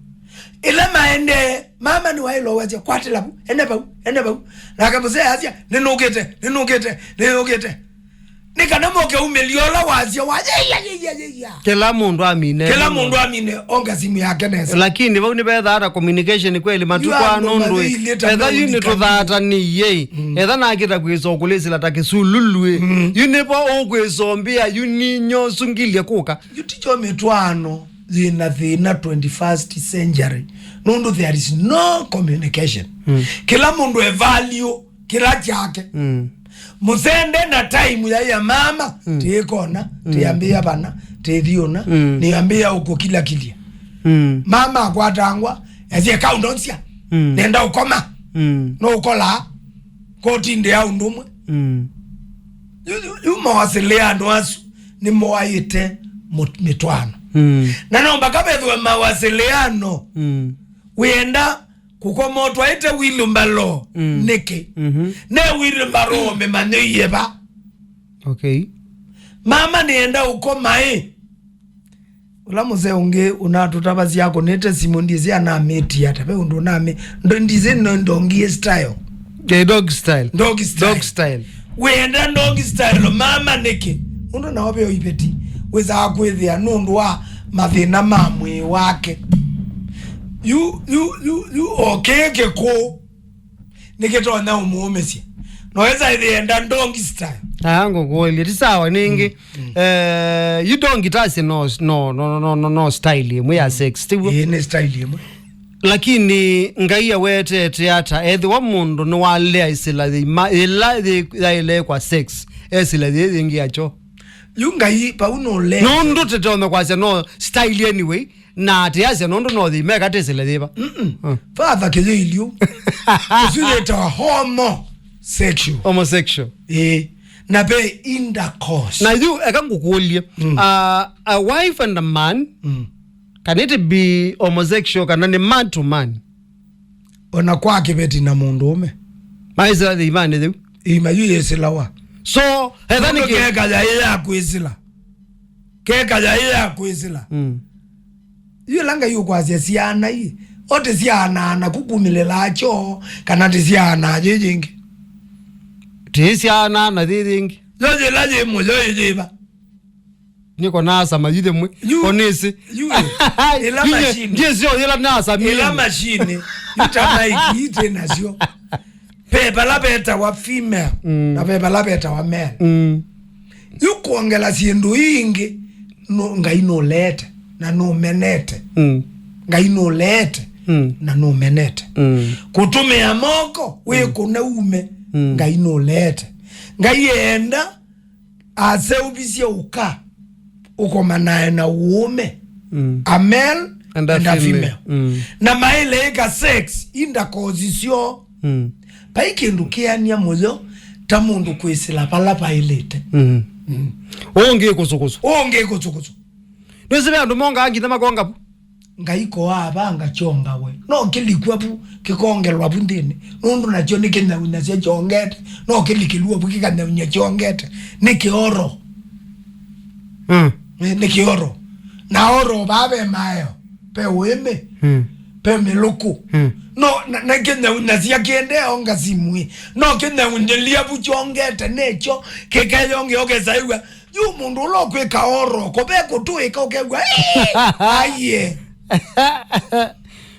Ĩla maendee, mama nĩwaĩle ũwasya, "Kwatĩla vu, ene vau, ene vau." Nake mũsee asya, "Nĩnũkĩte, nĩnũkĩte, nĩnũkĩte." Nĩ kana moke umĩlya ũla wasya wa, "Yeiya, yeiya, yeiya." Kĩla mũndũ amine. Kĩla mũndũ amine, onga simu yake nesa. Lakini vau nĩvethaa na communication kweli matukũ aa nũndũ ĩ. Etha yu nĩtũthatanĩie ĩ. Mm. Etha nakĩta kwĩsa ũkũlĩsĩla ta kĩsululũ ĩ. Mm. Yu nĩvo ũkwĩsombĩa, yu ninyo sungilye kũka. Yu tikyo mĩtwaano yĩna thĩna twenty-first century. Nũndũ there is no communication. Mm. Kĩla mũndũ e value kĩla kyake. Mm. Mũsende na time ya ya mama, mm, tĩkona, mm, tĩambĩa vana, tĩthiũna, mm, nĩambĩa ũkũkilakilya. Mm. Mama akwatangwa, esie kaundonsia, mm, nenda ũkoma. Mm. No ũkola, kotinde ya ũndũ ũmwe. Mm. Yu, yu, yu mawasiliano asu nĩmoaĩte mũ-, mĩtwaano. Mm. Na no mpaka vethwe mawasiliano. Mm. Wĩenda kũkomotwa ĩte wheelbarrow, mm, nĩkĩ? Mhm. Ne wheelbarrow mĩmanyĩie va? Okay. Mama nĩenda ũkoma ĩ. Ũla mũsee ũngĩ ũnatũtavasya akũnĩte simũ, ndyĩsĩ anamĩtie ata, ve ũndũ ũnamĩ-, ndo-, ndyĩsĩ no ndongie style. Eh, dog style. Dog style. Dog style. Wĩenda dog style, mama nĩkĩ? Ũndũ nao ve iveti. Wĩsaa kwĩthĩa nũndũ wa mathĩna ma mwĩĩ wake. Yu, yu, yu, yu, o kĩĩ kĩkũũ nĩkĩtonya ũmũũmĩsya. No esa ĩthĩenda ndongi style. Ah, ngũkũlye, ti sawa nĩngĩ. Mm, mm. Eh, yu ndongi tasi no, no, no style ĩmwe ya sex, tiw'o? Ĩĩ, nĩ style ĩmwe. Lakini Ngai awetete ata? Ethĩwa mũndũ nĩwalea ĩsĩla yĩma, ĩla yĩ-, yaĩle kwa sex, esĩla yĩ yĩngĩ yacho. Yu Ngai, vau nũle. Nũndũ tũtonya kwasya no style anyway, na atĩ asya nũndũ no thĩ, meka tĩsĩle yĩva. Mm-mm. Mm. Father kĩyĩilyu. Ũsu yĩtawa homosexual. Homosexual. Ĩĩ. Na ve intercourse. Na yu, eka ngũkũlye. Mm. Uh, a wife and a man, mm, can it be homosexual kana nĩ man to man? Ona kwa kĩveti na mũndũũme. Maĩsĩla thĩimanĩ thĩu. Ĩima yu yĩsĩlawa. So, etha nũndũ nĩkĩ? Keka yaĩ ya kwĩsĩla. Keka yaĩ ya kwĩsĩla. Mm. Yu ĩla Ngai ũkwasya syana ii, o tĩsyaanaa naku kumĩlĩla kyo, kana tĩsyaanaa yĩ yĩngĩ? Tĩsyaanaa na yĩ yĩngĩ. Yo yĩla yĩ mũyo ĩyĩva? Nĩko naasama yu thĩmwe. Yu, o nĩsĩ. Yu, ĩla machine. Ndiĩsĩ o yĩla naasamie. Ĩla machine. Yu ta maiki itĩ nasyo. Ve vala vetawa female, mm, na ve vala vetawa male. Mm. Yu kwongela syĩndũ ingĩ, nũ-, Ngai nũleete na nũmenete. Mm. Ngai nũleete, mm, na nũmenete. Mm. Kũtũmĩa moko, mm, wĩkũne ume, mm, Ngai nũleete. Ngai eenda aseũvisye ũka ũkomanae na ũũme, mm, a male and a, and a female, female. Mm. Na maĩle ĩka sex, indakosi syoo. Mm. Vai kĩndũ kĩania mũyo ta mũndũ kwĩsĩla vala vaĩlĩte. Mm. Mm. Ũngĩ kũsũkũsũ. Ũngĩ kũsũkũsũ. Nĩsĩ ve andũ mongaa nginya makonga vu. Ngai koavanga kyongawe. No kĩlikwa vu, kĩkongelwa vu nthĩnĩ. Nũndũ nakyo nĩkĩnyaunyasya kyongete. No kĩlikĩlw'e vu kĩkanyaunya kyongete. Nĩ kĩoro. Mm. Eh, nĩ kĩoro. Na oro vaa ve maeo. Ve ũĩmĩ. Mm. Ve mĩlũkũ. Mm. No, na, na kĩnyaunyasya kĩendee onga simũĩ. No kĩnyaunyĩlya vu kyongete nĩkyo. Kĩkeyongea ũkesaĩw'a. Yu mũndũ ũla ũkwĩka oroko, ve kũtũĩka ũkew'a, "Ĩĩ, aiye."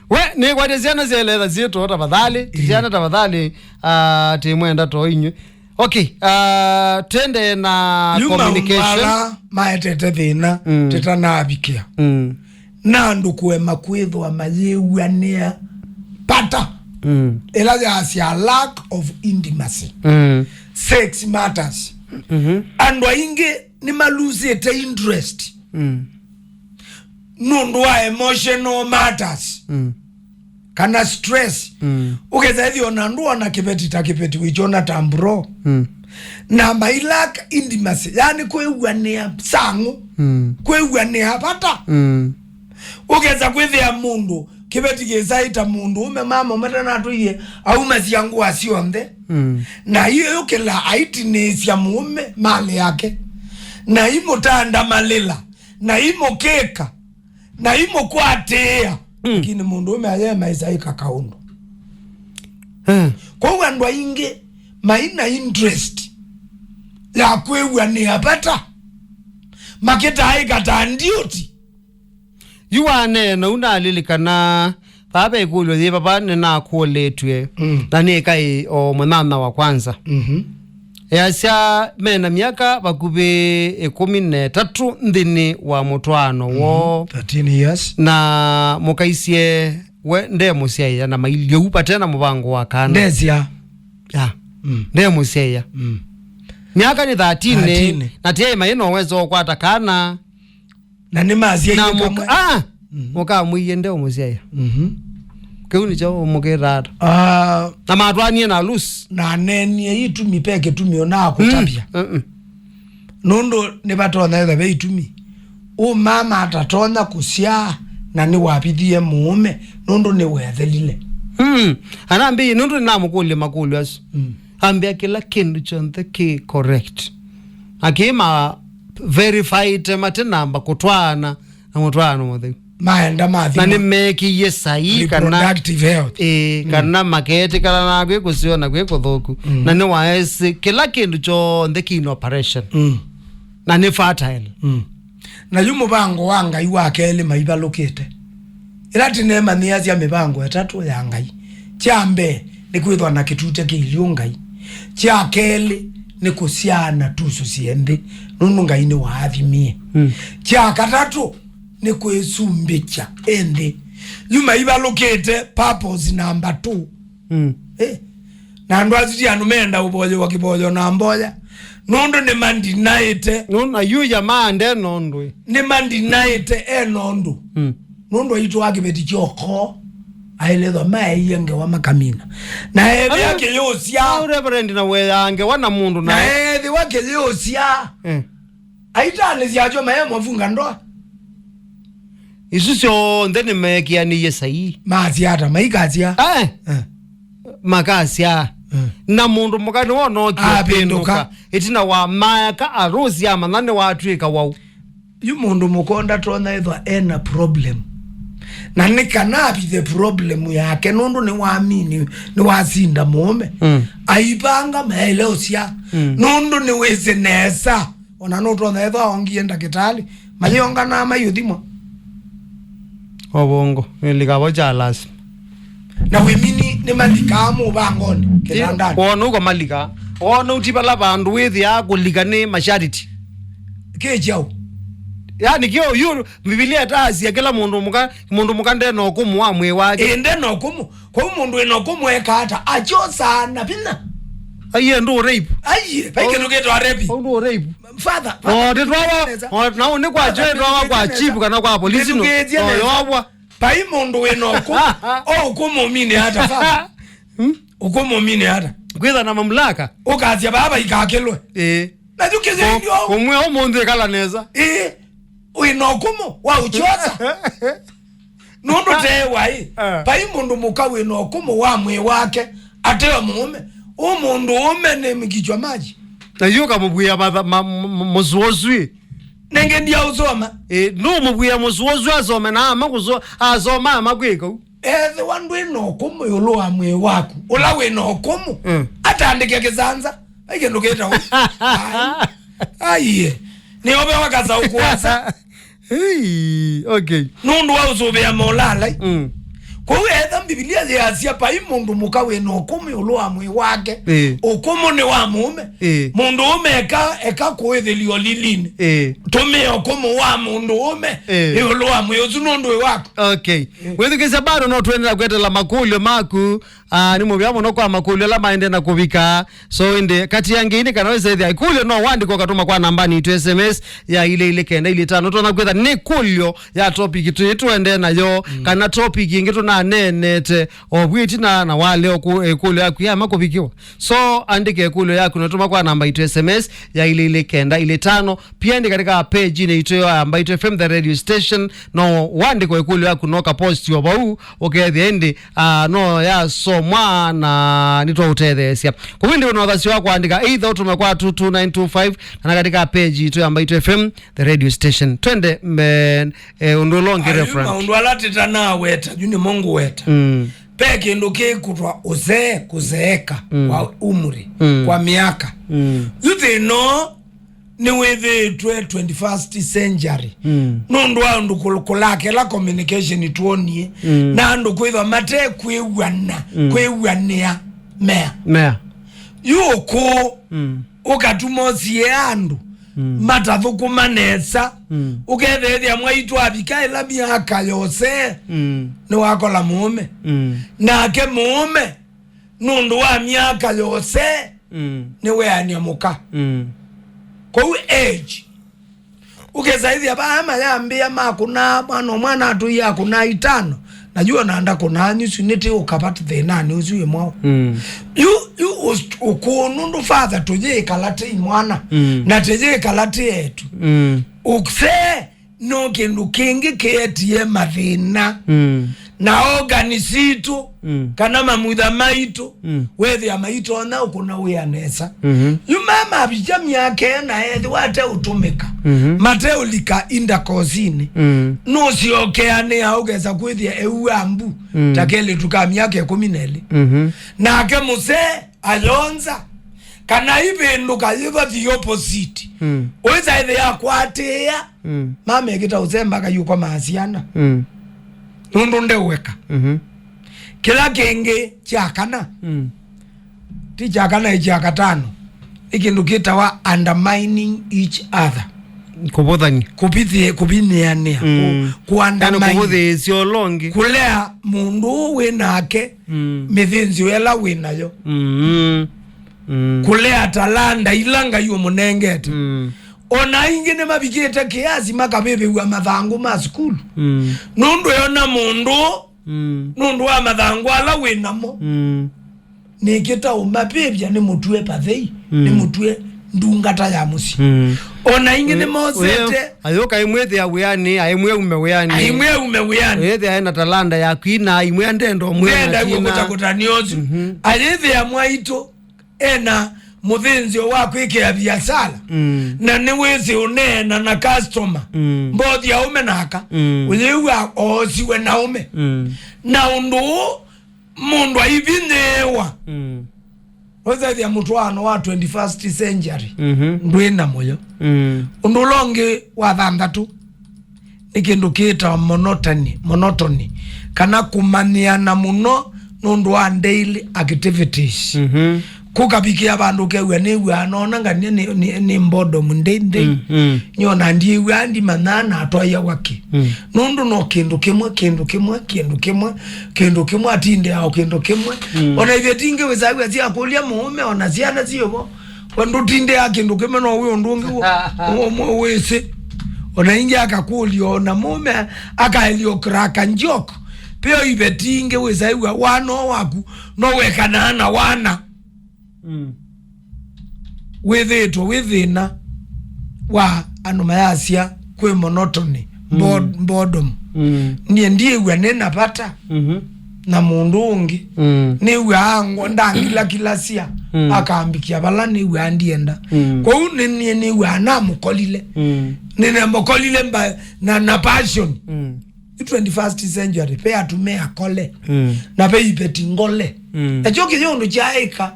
We, nĩkwatya syana syaeletha syĩtwa tafadhali, ti syana tafadhali, ah, tĩmwenda to inywe. Okay, ah, twende na yu maũndũ communication. Ala maetete thĩna, mm, tĩtanavikĩa. Mm. Na andũ kũema kwĩthwa mayĩw'anĩa vata. Mm. Ĩla yasya lack of intimacy. Mm. Sex matters. Mm-hmm. Andũ aingĩ nĩmalusĩte interest. Mm. Nũndũ wa emotional matters. Mm. Kana stress. Mm. Ũkethĩa ĩthi ona ndũ ona kĩveti ta kĩveti wĩkyona ta mbro. Mm. Na mailaka intimacy, yani kwĩw'anĩa sang'ũ. Mm. Kwĩw'anĩa vata. Mm. Ũkesa kwĩthĩa mũndũ kĩveti kĩsaĩta mũndũ ũme mama ũme tanatũie aumasya ngũa syonthe. Mm. Na iyũkĩla aitinĩĩsya mũũme malĩ yake. Na imũtandamalĩla. Na imũkĩka. Na imũkwatĩĩa. Mm. Lakini mũndũ ũme ayemaĩsa ĩka kaũndũ. Eh. Kwoou andũ aingĩ maina interest ya kwĩw'anĩa vata. Makĩtaĩka ta ndiũti. Yu waneena ũu nalilikana vaa ve ĩkũlyo yĩ vava nĩnakũlĩtw'e, mm, na nĩkaĩ o mũnyanya wa kwanza. Mhm. Easya mena myaka vakuvĩ ĩkũmi na ĩtatũ nthĩnĩ wa mũtwaano, mhm, woo. Thirteen years. Na mũkaisye we ndemũsyaĩa na mailye u vate na mũvango wa kana. Ndesya. Ya. Mm. Ndemũsyaĩa. Mm. Myaka nĩ thirteen, thirteen, na tiai maĩ no wesa ũkwata kana. Na nĩ masyaie na kamwe. Ah! Mhm. Mũkamwĩie ndeũmũsyaĩa. Mhm. Kĩu nĩkyo ũmũkĩtaa ata? Ah. Na matwanie na Lucy. Na nenie itumi pe kĩtumi ona akũtavya. Mm, mm, mm. Nũndũ nĩvatonya etha ve itumi. Ũ mama atatonya kũsyaa na nĩwavithie mũũme nũndũ nĩwethelile. Mm. Anambĩie nũndũ nĩnamũkũlya makũlyo asu. Mm. Ambĩa kĩla kĩndũ kyonthe kĩ correct. Akĩma verified mate namba kũtwaana na mũtwaano mũtheu. Maenda mathima. Na nĩmeekĩie saii kana, reproductive health. Ĩĩ, mm, kana makeetĩkana na kwĩ kũseo na kwĩ kũthũku. Mm. Na nĩwaesĩ kĩla kĩndũ kyonthe kĩ in operation. Mm. Na nĩ fertile. Mm. Na yu mũvango wa Ngai wa kelĩ maivalũkĩte. Ĩla tene manyĩasya mĩvango ĩtatũ ya Ngai. Kya mbee nĩ kwĩthwa na kĩtute kĩilyũ Ngai. Kya kelĩ nĩ kũsyaana tusũsye nthĩ, nũndũ Ngai nĩwaathimie. Mm. Kya katatũ nĩ kwĩsumbĩkya ĩ nthĩ. Yu maivalũkĩte purpose number two. Mm. Eh, na andũ asu ti andũ meenda ũvoyewa kĩvoyo na mboya. Nũndũ nĩmandinaĩte. Nũndũ na yu ya maande nondũ. Nĩmandinaĩte e nondũ. Mm. Nũndũ aitũ a kĩveti kyoko aelethwa maeie ngewa makamina. Na ethĩa kĩyũsya. Au Reverend na weya ngewa na mũndũ na. Na ethĩwa kĩyũsya. Eh. Aitanĩ syakyo maye mafunga ndoa. Isu syonthe nĩmeekĩanĩie saii. Masya ata? Maikasya? Eh. Eh. Makasya. Eh. Na mũndũ mũka nĩwonookie apĩndũka. Apĩndũka. Ĩtina wa maeka arũsi amanya nĩwatw'ĩka wau. Yu mũndũ mũka ndatonya ĩthwa ena problem. Na nĩ kana avithe problem yake nũndũ nĩwamini, nĩwasinda mũũme. Mm. Aivanga maele ũsya. Mm. Nũndũ nĩwĩsĩ nesa. Ona nũtonya ethwa ongie ndakĩtalĩ, mayĩonganaa mayũthimwa. Ovongo, nĩlikavo kya lasima. Na wĩmini nĩmalikaa mũvangonĩ, kĩtandani. Wona ũko malika, wona ũti vala vandũ wĩthĩaa kũlika nĩ mashariti. Kĩ kyaũ? Yani kĩo yu, Mbivilia ĩtaasya kĩla mũndũ mũka, mũndũ mũka ndena ũkũmũ wa mwĩĩ wake. Ĩĩ, ndena ũkũmũ. Kwoou mũndũ wĩna ũkũmũ eka ata? Akyosaa na vinya. Aiye, ndũ rape. Aiye, vai kĩndũ kĩtwa rape. Au ndũ rape. Father, o, father, ndĩtwawa, nesa. O, na nĩ kwa joe, ndĩtwawa kwa chief kana kwa polisi, no. Ndĩthukĩĩsye nesa. Oyow'a. Vai mũndũ wĩ na ũkũmũ. O ũkũmũ ũmine ata, father? Hmm? Ũkũmũ ũmine ata? Kwĩtha na mamlaka. Ũkasya baba ikakĩlwe. Eh. Na yu kĩsĩndio. Ũmwe ũmũnthĩ kala nesa. Eh. Wĩ na ũkũmũ wa ũchosa. Nũndũ tewa ĩ, ah, vai mũndũ mũka wĩ na ũkũmũ wa mwĩĩ wake, ateo mũũme. Ũ mũndũ ũme nĩ mkichwa maji. Na yu kamũvwĩa matha-, ma-, m-, m-, mũsũswĩ. Nenge ndiaũsoma. Ĩ, nũmũvwĩa mũsũswĩ asome na ama kũso-, asoma ama kwĩka u. Ethĩwa ndwĩ na ũkũmũ ĩũlũ wa mwĩĩ waku, ũla wĩ na ũkũmũ, mm, atandĩke kĩsanza. Ai kĩndũ kĩtawa. Ai. Aiye. Nĩyo vewa kasaũ kũasa. Hey, okay. Nũndũ wa ũsũvĩa molalai. Mm. Kwoou etha Mbivilia yĩasya vai mũndũ mũka wĩ na ũkũmũ ĩũlũ wa mwĩĩ wake. Ĩĩ. Ũkũmũ nĩ wa mũũme. Ĩĩ. Mũndũ ũme eka, eka kũĩthĩlio lilinĩ. Ĩĩ. Tũmĩa ũkũmũ wa mũndũ ũme, ĩĩ, ĩũlũ wa mwĩĩ ũsu nũndũ wĩ waku. Okay. Wĩthukĩĩsya bado no tũendeea kwetela makũlyo maku. Ah, nĩ mũvea mũno kwa makũlyo ala maendee na kũvika. So, ĩndĩ kati ya ngĩ nĩ kana wĩsethĩa ikũlyo no wandĩka ũkatũma kwa namba nitũ S M S ya ilĩ ilĩ kenda ilĩ tano. Tona kwĩtha nĩ kũlyo ya topic tũ-, tũendee nayo, mm, kana topic ĩngĩ tũnaneenete o vu ĩtina na wale ũkũ-, ĩkũlyo yaku yaema kũvikiwa. So, andĩka ĩkũlyo yaku na tũma kwa namba itũ S M S ya ilĩ ilĩ kenda ilĩ tano. Pia ĩndĩ katika page-inĩ itũ ya Mbaitũ F M The Radio Station, no wandĩka ĩkũlyo yaku no kaposti o vau, ũkethĩa ĩndĩ, ah, no yasomwa na nĩtwaũtetheesya. Kwa hivyo ĩndĩ ũna ũthasyo wa kwandĩka, either ũtũme kwa two two nine two five kana katika page itũ ya Mbaitũ F M The Radio Station. Twende, men, eh, ũndũ ũla ũngĩ. Ayu reference. Maũndũ ala tĩtanaweta, yu nĩmo ngũweta. Mm. Ve kĩndũ kĩkũtwa ũsee, kũseeka, mm, kwa umri, mm, kwa mĩaka. Mm. Yu thĩna nĩwĩthĩĩtwe twenty-first century. Mm. Nũndũ wa ũndũ kũl-, kũlakela communication twonie, mm, na andũ kwĩthwa mate kwĩw'ana, mm, kwĩw'anĩa mea. Mea. Yu ũkũũ, mm, ũkatuma ũsie andũ, mm, matathũkũma nesa. Mm. Ũkethethya mwaitũ avika ĩla myaka yose, mm, nĩwakola mũũme. Mm. Nake mũũme nũndũ wa myaka yose, mm, nĩweanĩa mũka. Mm. Kwoou age, ũkesaĩthya vaa mayambĩa makũnaa mwana, mwana atũi akũnaa itano, na yu ona ndakũnaa nyusu nĩtĩ ũkavata thĩnanĩ ũsu ĩmwaũ. Mm. Yu, yu ũs-, ũkũũ nũndũ father tũyĩkala tĩ imwana, mm, na tĩyĩkala tĩ etu. Mm. Ũsee no kĩndũ kĩngĩ kĩetie mathĩna. Mm. Na organs sitũ, mm, kana mamutha maitũ, mm, wethĩa maitonya ũkũna wĩa nesa. Mhm. Yu mama avikia myaka ĩna ethĩwa ateũtũmĩka, mhm, mateũlika intercourse-inĩ. Mm. Nũsyokeanĩa ũkesa kwĩthĩa ew'a mbu, mm, ta kelĩtu ka myaka ĩkũmi na ĩlĩ. Mhm. Nake mũsee ayonza, kana ivĩndũka yĩva the opposite. Mm. Ũĩsa ĩthĩa akwatĩĩa, mm, mamekĩta ũsemba kayũkomaa syana. Mm. Nũndũ ndeweka. Mhm. Kĩla kĩngĩ kya kana, mm, ti kya kana, nĩ kya katano, nĩ kĩndũ kĩtawa undermining each other. Kũvũthany'a. Kũvithĩ-, kũvinyĩanĩa, kũ-, mm, kũ-, undermine. Yaani kũvũthĩĩsya ũla ũngĩ. Kũlea mũndũ ũũ wĩ nake, mm, mĩthĩnzĩo ĩla wĩ nayo. Mm. Mm. Kũlea talanda ila Ngai ũmũnengete. Mm. O na aingĩ nĩmavikĩte kĩasi makavĩvĩw'a mathangũ ma sukulu. Mm. Nũndũ eona mũndũ, mm, nũndũ wa mathangũ ala wĩ namo. Mm. Nĩkĩta ũmavĩvya, nĩmũtue pathei, mm, nĩmũtue ndungata ya mũsyĩ. Mm. O na aingĩ, mm, nĩmosete. Ayũka aimwĩthĩa wĩanĩ, aimwe ume wĩanĩ. Aimwe ume wĩanĩ. Wĩthĩa ena talanda ya kwina, aimwe ndenda ũmwe. Ndenda kũtakũta nĩosu. Mhm. Ayĩthĩa mwaitũ ena mũthĩnzĩo wa kwĩkĩa viasala, mm, na nĩwĩsĩ ũneena na customer, mm, mbothi ya ũme naka, mm, ũyĩw'a oosiwe na ũme. Mm. Na ũndũ ũũ mũndũ aivinyĩĩwa, mm, ũsethya mũtwaano wa twenty-first century, mhm, ndwĩ na mũyo. Mm. Ũndũ ũla ũngĩ wa thanthatũ, nĩ kĩndũ kĩtawa monotony, monotony, kana kũmanyĩana mũno nũndũ wa daily activities. Mhm. Kũkavikĩa vandũ ũkew'a nĩw'aa nona ngania nĩ, nĩ, nĩ boredom ndĩ nthĩ. Mm, mm. Nyona ndiĩw'aa ndimanyaa na atwaĩa waki. Mm. Nũndũ no kĩndũ kĩmwe, kĩndũ kĩmwe, kĩndũ kĩmwe, kĩndũ kĩmwe, atindĩa o kĩndũ kĩmwe. Mm. Ona iveti ingĩ wĩsaw'a syakũlya mũũme, ona syana syĩvo. We ndũtindĩa kĩndũ kĩmwe, no wĩ ũndũ ũngĩ w'o-, ũmwe wĩsĩ. Ona ingĩ akakũlya, ona mũũme akaelya o crack and joke. Peo iveti ingĩ wĩsaw'a wana o waku, no wekanaa na wana. Mm. Wĩthĩĩtwe wĩ thĩna wa andũ mayasya kwĩ monotony, mm, bored-, boredom. Mm. Niĩ ndiĩw'a nĩ na vata, mhm, na mũndũ ũngĩ. Mm. Nĩw'aa ngwa-, ndangilakilasya, mm, akambikĩa vala nĩw'aa ndienda. Mm. Kwoou nĩ niĩ nĩw'aa namũkolile. Mm. Nĩnamũkolile mba-, na, na passion. Mm. Yu twenty-first century, ve atumĩa akole, mm, na ve iveti ngole. Mm. Nakyo kĩyũndũ kyaĩka,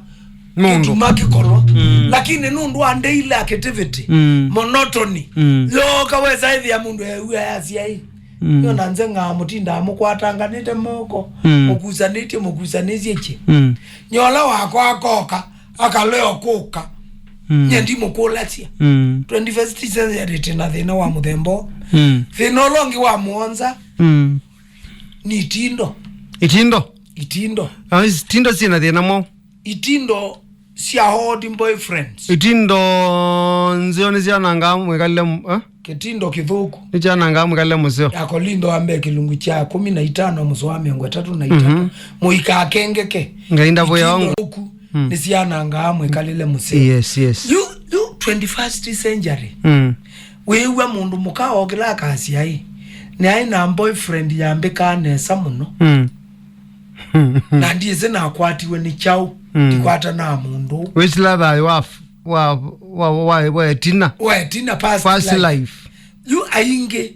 mũndũ, kĩtuma kĩkolwa. Mm. Lakini nũndũ wa daily activity, mm, monotony, mm, yoka wesa ĩthĩa mũndũ eew'a yasya ĩ. Mm. Yo na nze ng'aa mũtindaa mũkwatanganĩte moko, mm, mũkusanĩtye, mũkusanĩsye kĩ. Mm. Nyola wakwa akoka, akalea kũka. Mm. Nye ndimũkũlasya. Mm. Twenty-first century tĩ na thĩna wa mũthemba ũũ. Mm. Thĩna ũla ũngĩ wa mũonza, mm, nĩ itindo. Itindo? Itindo. Ah, itindo syĩ na thĩna mwaũ? Itindo sya old boyfriends. Itindo nzeo nĩsyanangaa mwĩkalĩle m-, eh? Kĩtindo kĩthũku. Nĩkyanangaa mwĩkalĩle mũseo. Akolindo wa mbee kĩlungu kya kũmi na itano mũsoa wa mĩongo ĩtatũ na itatũ. Mhm. Mũikakengeke. Ngai ndavũya. Itindo thũku, mm, nĩsyanangaa mwĩkalĩle mũseo. Yes, yes. Yu, yu twenty-first century. Mm. Wĩĩw'a mũndũ mũka okĩla akasya ĩ, nĩaĩ na boyfriend yambĩkaa nesa mũno. Mm. Na ndiĩsĩ nakwatiwe nĩ kyaũ, mm, ndikwata na mũndũ. Wĩsĩla thayũ wa f-, wa, wa, wa, wa ĩtina. Wa ĩtina, past life. Past life. Yu aingĩ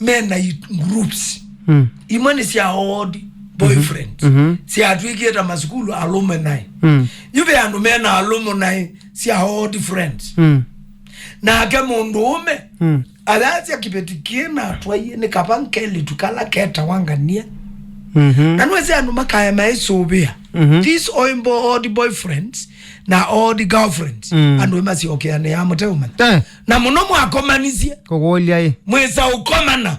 mena i-, groups. Mm. Imwe nĩ sya old boyfriends. Mhm. Syatw'ĩkie ta masukulu alumni. Mm. Yu ve andũ mena alumni sya old friends. Mm. Nake mũndũũme, mm, ayasya kĩveti kĩĩ natwaie nĩ kava kelĩtu kala ketawa ngania. Mhm. Na nĩwĩsĩ andũ makaya maisũvĩa. Mhm. These old bo-, old boyfriends na old girlfriends, mm, andũ masyokeanĩaa mũteũmanya. Eh. Na mũno mwakomanisye. Kũkũlya ĩ. Mwĩsa ũkomana.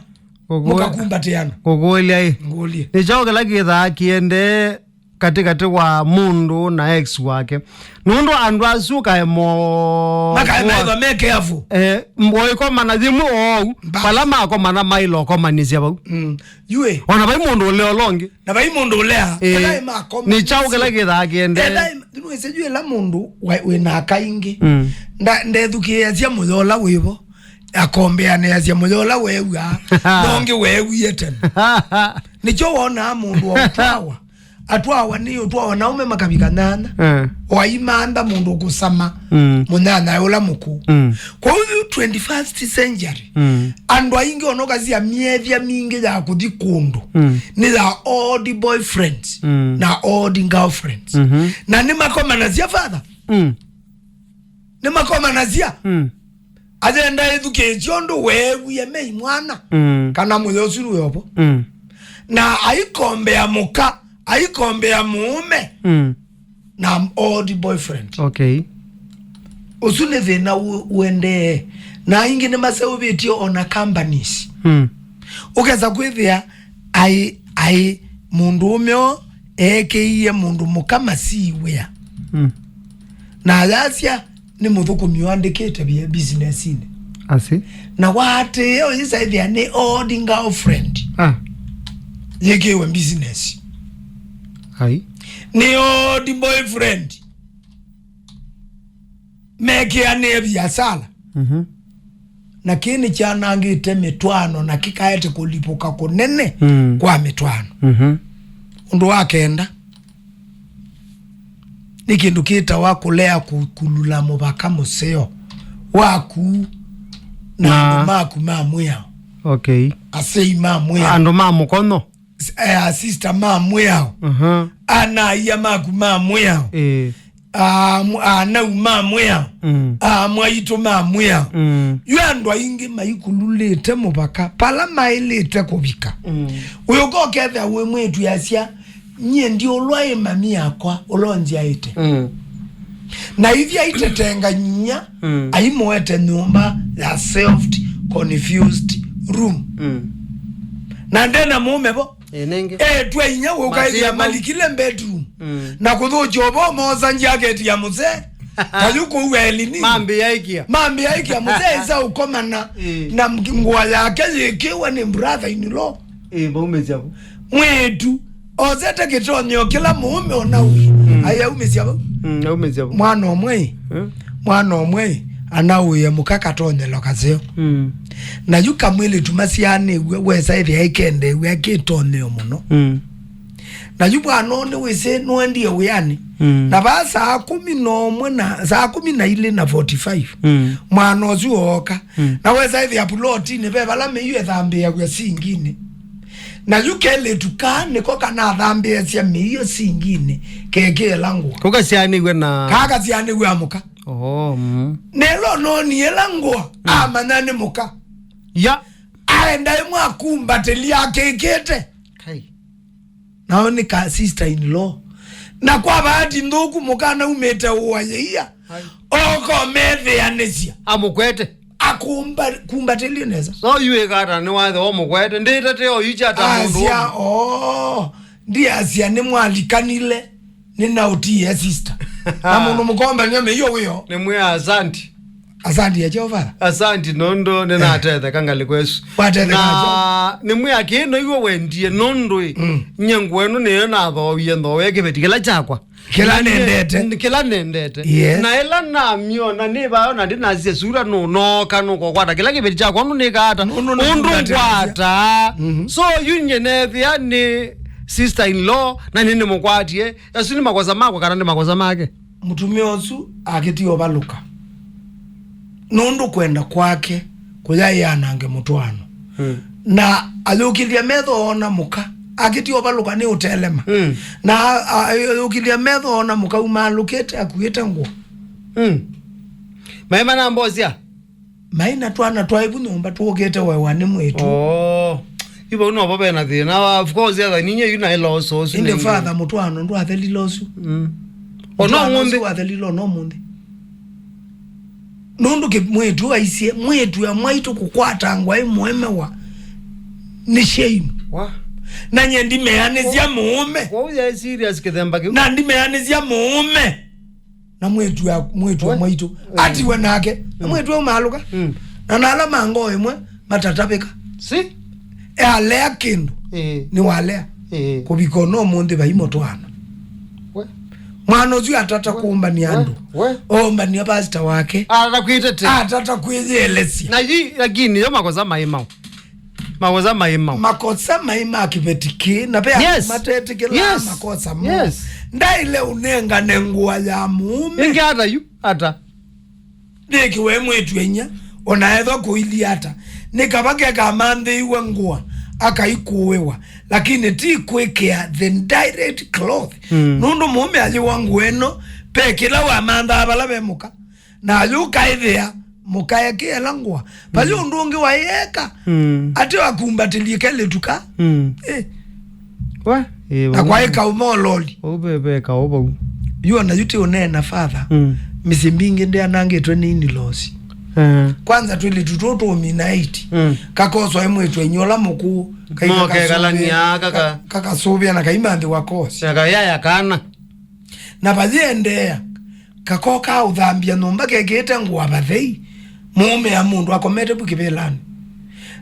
Kũkũ-, mũkakumbatĩana. Kũkũlya ĩ. Ngũlye. Nĩ kyaũ kĩla kĩthaa kĩendee katĩkatĩ wa mũndũ na ex wake? Nũndũ andũ asu kae mo-, makae mo-, maitha me careful. Eh, mboĩkomana yĩmwe oou, bas, vala makomana maĩla ũkomanĩsya vau. Mm. Yue. Ona vai mũndũ ũlea ũla ũngĩ. Na vai mũndũ ũlea. Eh, ethai makomana nĩ kyaũ kĩla kĩthaa kĩendee? Ethai, nĩwĩsĩ yu ĩla mũndũ wa-, wĩna aka ingĩ. Mm. Nda-, ndethukĩĩasya mũyo ũla wĩvo. Akombeanĩasya mũyo ũla weew'aa. No ũngĩ weewie tene. Nĩkyo wonaa mũndũ wa ũtwawa. Atwawa nĩ ũtwawa na aume makavika nyanya. Eh. Waimantha mũndũ kũsama, mm, mũnyanyae ũla mũkũũ. Mm. Kwoou yu twenty-first century, mm, andũ aingĩ onokasia myethya mingĩ ya kũthi kũndũ, mm, nĩ ya old boyfriends, mm, na old girlfriends. Mhm. Na nĩmakomanasya father. Mm. Nĩmakomanasya. Mm. Ayenda ĩthukĩĩsye ũndũ weewie mei mwana, mm, kana mũyo ũsu nĩweovo. Mm. Na aikombea mũka, aikombea mũũme, mm, na old boyfriend. Okay. Ũsu nĩ thĩna ũ-, ũendee. Na aingĩ nĩmaseũvĩtye ona companies. Mm. Ũkesa kwĩthĩa aĩ, aĩ mũndũũme o eekĩie mũndũ mũka masiwĩa. Mm. Na ayasya nĩ mũthũkũmi ũandĩkĩte via businessinĩ. Asi. Na waatĩĩa ũyĩsaĩthĩa nĩ old girlfriend. Ah. Yĩkĩwe business. Ai. Nĩ old boyfriend. Mekĩanĩe viasala. Mhm. Na kĩĩ nĩkyanangĩte mĩtwaano na kĩkaete kũlipũka kũnene, mm, kwa mĩtwaano. Mhm. Ũndũ wa kenda, nĩ kĩndũ kĩtawa kũlea kũkulula mũvaka mũseo waku na, na andũ maku ma mwĩao. Okay. Asyai ma mwĩao. Andũ ma mũkonyo. S-, eh, sister ma mwĩao. Aha. Ana-a-ia maku ma mwĩao. Eh. Ah, mw-, anau ma mwĩao. Mm. Ah, mwaitũ ma mwĩao. Mm. Yu andũ aingĩ maikululĩte mũvaka pala maĩlĩte kũvika. Mm. Ũyũka ũkethĩa wĩ mwĩĩtu asya, nyie ndi ũlwa ĩ mami yakwa ũla ũnzyaĩte. Mm. Na ithi aitetenga nyinya, mm, aimũete nyũmba ya self confused room. Mm. Na ndena mũũme vo. Ĩ, nĩngĩ. Etwe inya ũkaĩthĩa malikile bedroom. Mm. Na kũthũkya ũvo mosa njaketi ya mũsee. Kayu kũu elini. Mambĩ yaikia. Mambĩ yaikia mũsee isa ũkomana. Ĩ. Na ngũa yake yĩkĩwa nĩ brother in law. Ĩ, maumĩsya vo. Mwĩĩtu osete kĩtonyeo kĩla mũũme ona ũĩ. Mm. Ayaumĩsya vau. Mm, aumĩsya vo. Mwana ũmwe ĩ. Mm. Mwana ũmwe ĩ, anaũĩe mũka katonyelo kaseo. Mm. Na yu kamwĩlĩtu masyaanĩw'e wesa ĩthĩa ĩkendeew'a kĩtonyeo mũno. Mm. Na yu bwana ũũ nĩwĩsĩ nũendie wĩanĩ. Mm. Na vaa saa kũmi na ũmwe na, saa kũmi na ilĩ na forty-five, mm, mwana ũsu ooka. Mm. Na wesa ĩthĩa pulotinĩ ve vala mĩio ĩthambĩĩaw'a singinĩ. Na yu kelĩtu kaa nĩko kanathambĩĩasya mĩio singinĩ, kekĩĩla ngũa. Kau kasyaanĩw'e na. Kaa kasyaanĩw'e na mũka. Oh, mm. Nelo nonie ĩla ngũa, mm, amanya nĩ mũka. Ya. Aenda ĩmwe akumbatĩlya akĩkĩte. Kai. Nao nĩ ka sister in law. Na kwa bahati nthũku mũka naumĩte ũayĩia. Ai. Okomethĩanĩsya. Amũkwete. Akumba, kumbatĩlye nesa. So yu ĩkata nĩ wathe wa mũkwete. Ndĩtete o yu chata mũndũ. Asya, ũmwe. Oh, ndiasya nĩ mwalikanile. Nĩnaũtie sister. Na mũndũ mũkombania mĩio wĩo. Nĩ mwĩa asanti. Asanti ya Jehova. Asanti nũndũ nĩnatetheka ngalĩko ĩsu. Watetheka na nĩmwĩa kĩĩ no iwe wendie nũndũ ĩ. Mm. Nye ngũa ĩno nĩyo nathowie nthowe kĩveti kĩla kyakwa. Kĩla nendete. N-, kĩla nendete. Yes. Na ĩla namyona nĩ vayo na ndĩnasisya sura nũ-, nooka nũkokwata kĩla kĩveti kyakwa nũnĩkaata. Nũndũ ngwata. Mhm. So yu nye nethĩa nĩ sister in law na nĩnĩmũkwatie. Asu nĩ makosa makwa kana nĩ makosa make? Mũtumĩa ũsu akĩtie ũvalũka nũndũ kwenda kwake kũyaĩ anange mũtwaano. Mm. Na ayũkĩlya metho oona mũka, akĩtie ũvalũka nĩ ũtelema. Mm. Na a-, a-, ayũkĩlya metho oona mũka umaalũkĩte akuĩte ngũa. Mm. Maema na mbosya? Maĩ na twana twaĩ vu nyũmba tũũkĩte wewa nĩ mwĩĩtu. Oh. Yu vau novo ve na thĩna. Of course, etha ninye yu naĩ loso ũsu. Ĩndĩ nĩ father mũtwaano ndwathelile ũsu. Mm. Ona mũtwaano ũmũnthĩ. Ũsu wathelile ona ũmũnthĩ. Nũndũ kĩ-, mwĩĩtu aisye, mwĩĩtu ya mwaitũ kũkwata ngwa ĩ mũemewa nĩ shame. Wa? Na nye ndimeanĩsya mũũme. Kwa ũya serious kĩthemba kĩu. Na ndimeanĩsya mũũme. Na mwĩĩtu ya, mwĩĩtu wa mwaitũ. Eh. Atiwe nake. Na mwĩĩtu aumaalũka. Mm. Na nala ma ngoo ĩmwe matatavĩka. Si? Alea kĩndũ. Eh. Nĩwalea. Eh. Kũvika ona ũmũnthĩ vai mũtwaano. We. Mwana ũsu atata kũmbania andũ. We. Ombania pastor wake. Atata kwĩtete. Atata kwĩyĩelesya. Na yi, lakini yo makosa maĩ mau. Makosa maĩ mau. Makosa maĩ ma kĩveti kĩĩ, na ve andũ matetĩkĩlaa makosa moo. Yes. Ndaĩle ũnengane ngũa ya mũũme. Ĩngĩ ata yu? Ata? Nĩkĩ we mwĩĩtu-a-inyia, ona ethwa kũilyĩ ata, nĩ kava kekamanthĩiwe ngũa, akaikũĩwa, lakini ti kwĩkĩa the direct cloth. Mm. Nũndũ mũũme ayĩwa ngũa ĩno, ve kĩla wamanthaa vala ve mũka. Na ayũkaĩthĩa mũkaekĩela ngũa. Vai ũndũ ũngĩ waĩ eka. Mm. Ate akumbatĩlye kelĩtu ka. Mm. Eh. Wa? Eh, na vau. Kwaĩ kaũma ololi. Vau ve, ve kaũ vau. Yu ona yu ti ũneena father. Mm. Mĩsyĩ mbingĩ ndĩanangĩtwe nĩ in-laws. Eh. Kwanza twĩlĩtu tũũ tũũmina eight. Mm. Kakoswa ĩ mwĩĩtu-a-inyia ũla mũkũũ. Mokekalania, kaka-, kakasũvĩa na kaimanthĩwa kosi. Yakayaya kana. Na vayĩendeea, kakokaa ũthambya nyũmba kekĩĩte ngũa vathei, mũũme ya mũndũ akomete vu kĩvĩlanĩ.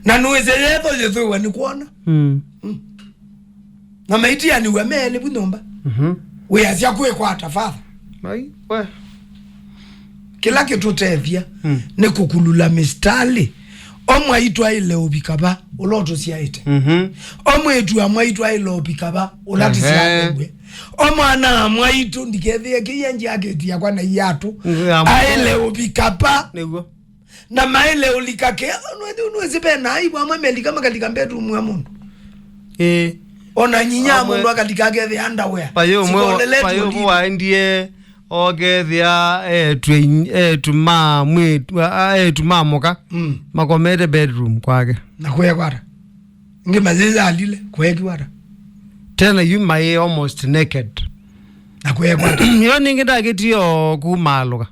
Na nũĩsĩ yetho yĩthũĩwa nĩ kwona. Mm. Mm. Na maitianĩw'a me elĩ vu nyũmba. Mhm. Wĩasya kwĩkwata, father. Ai, we. Kĩla kĩtũtethya, mm, nĩ kũkulula mĩsitalĩ. O mwaitũ aĩle ũvika va ũla ũtũsyaĩte. Mhm. O mwĩĩtu-a-mwaitũ aĩle ũvika va ũla tũsyaĩwe. O mwana-a-mwaitũ ndikethĩe kĩia njaketi yakwa na iatũ. Aĩle ũvika va. Nĩw'o. Na maĩle ũlika kĩatho, nũĩsĩ, nũĩsĩ ve na aibu amwe melika makalika bedroom ya mũndũ. Ĩĩ. Ona nyinya mũndũ akalika akethĩa underwear. Payũ ũmwe wa-, payũ ũmwe waendie okethĩa eĩtu, eĩtu ma mwĩĩtu, a, a, eĩtu ma mũka, mm, makomete bedroom kwake. Na kwekwata. Ngĩ mayĩyalile, kwekiwata. Tena yu mayĩ almost naked. Na kũyekwata. Yo nĩngĩ ndakĩtie o kumaalũka.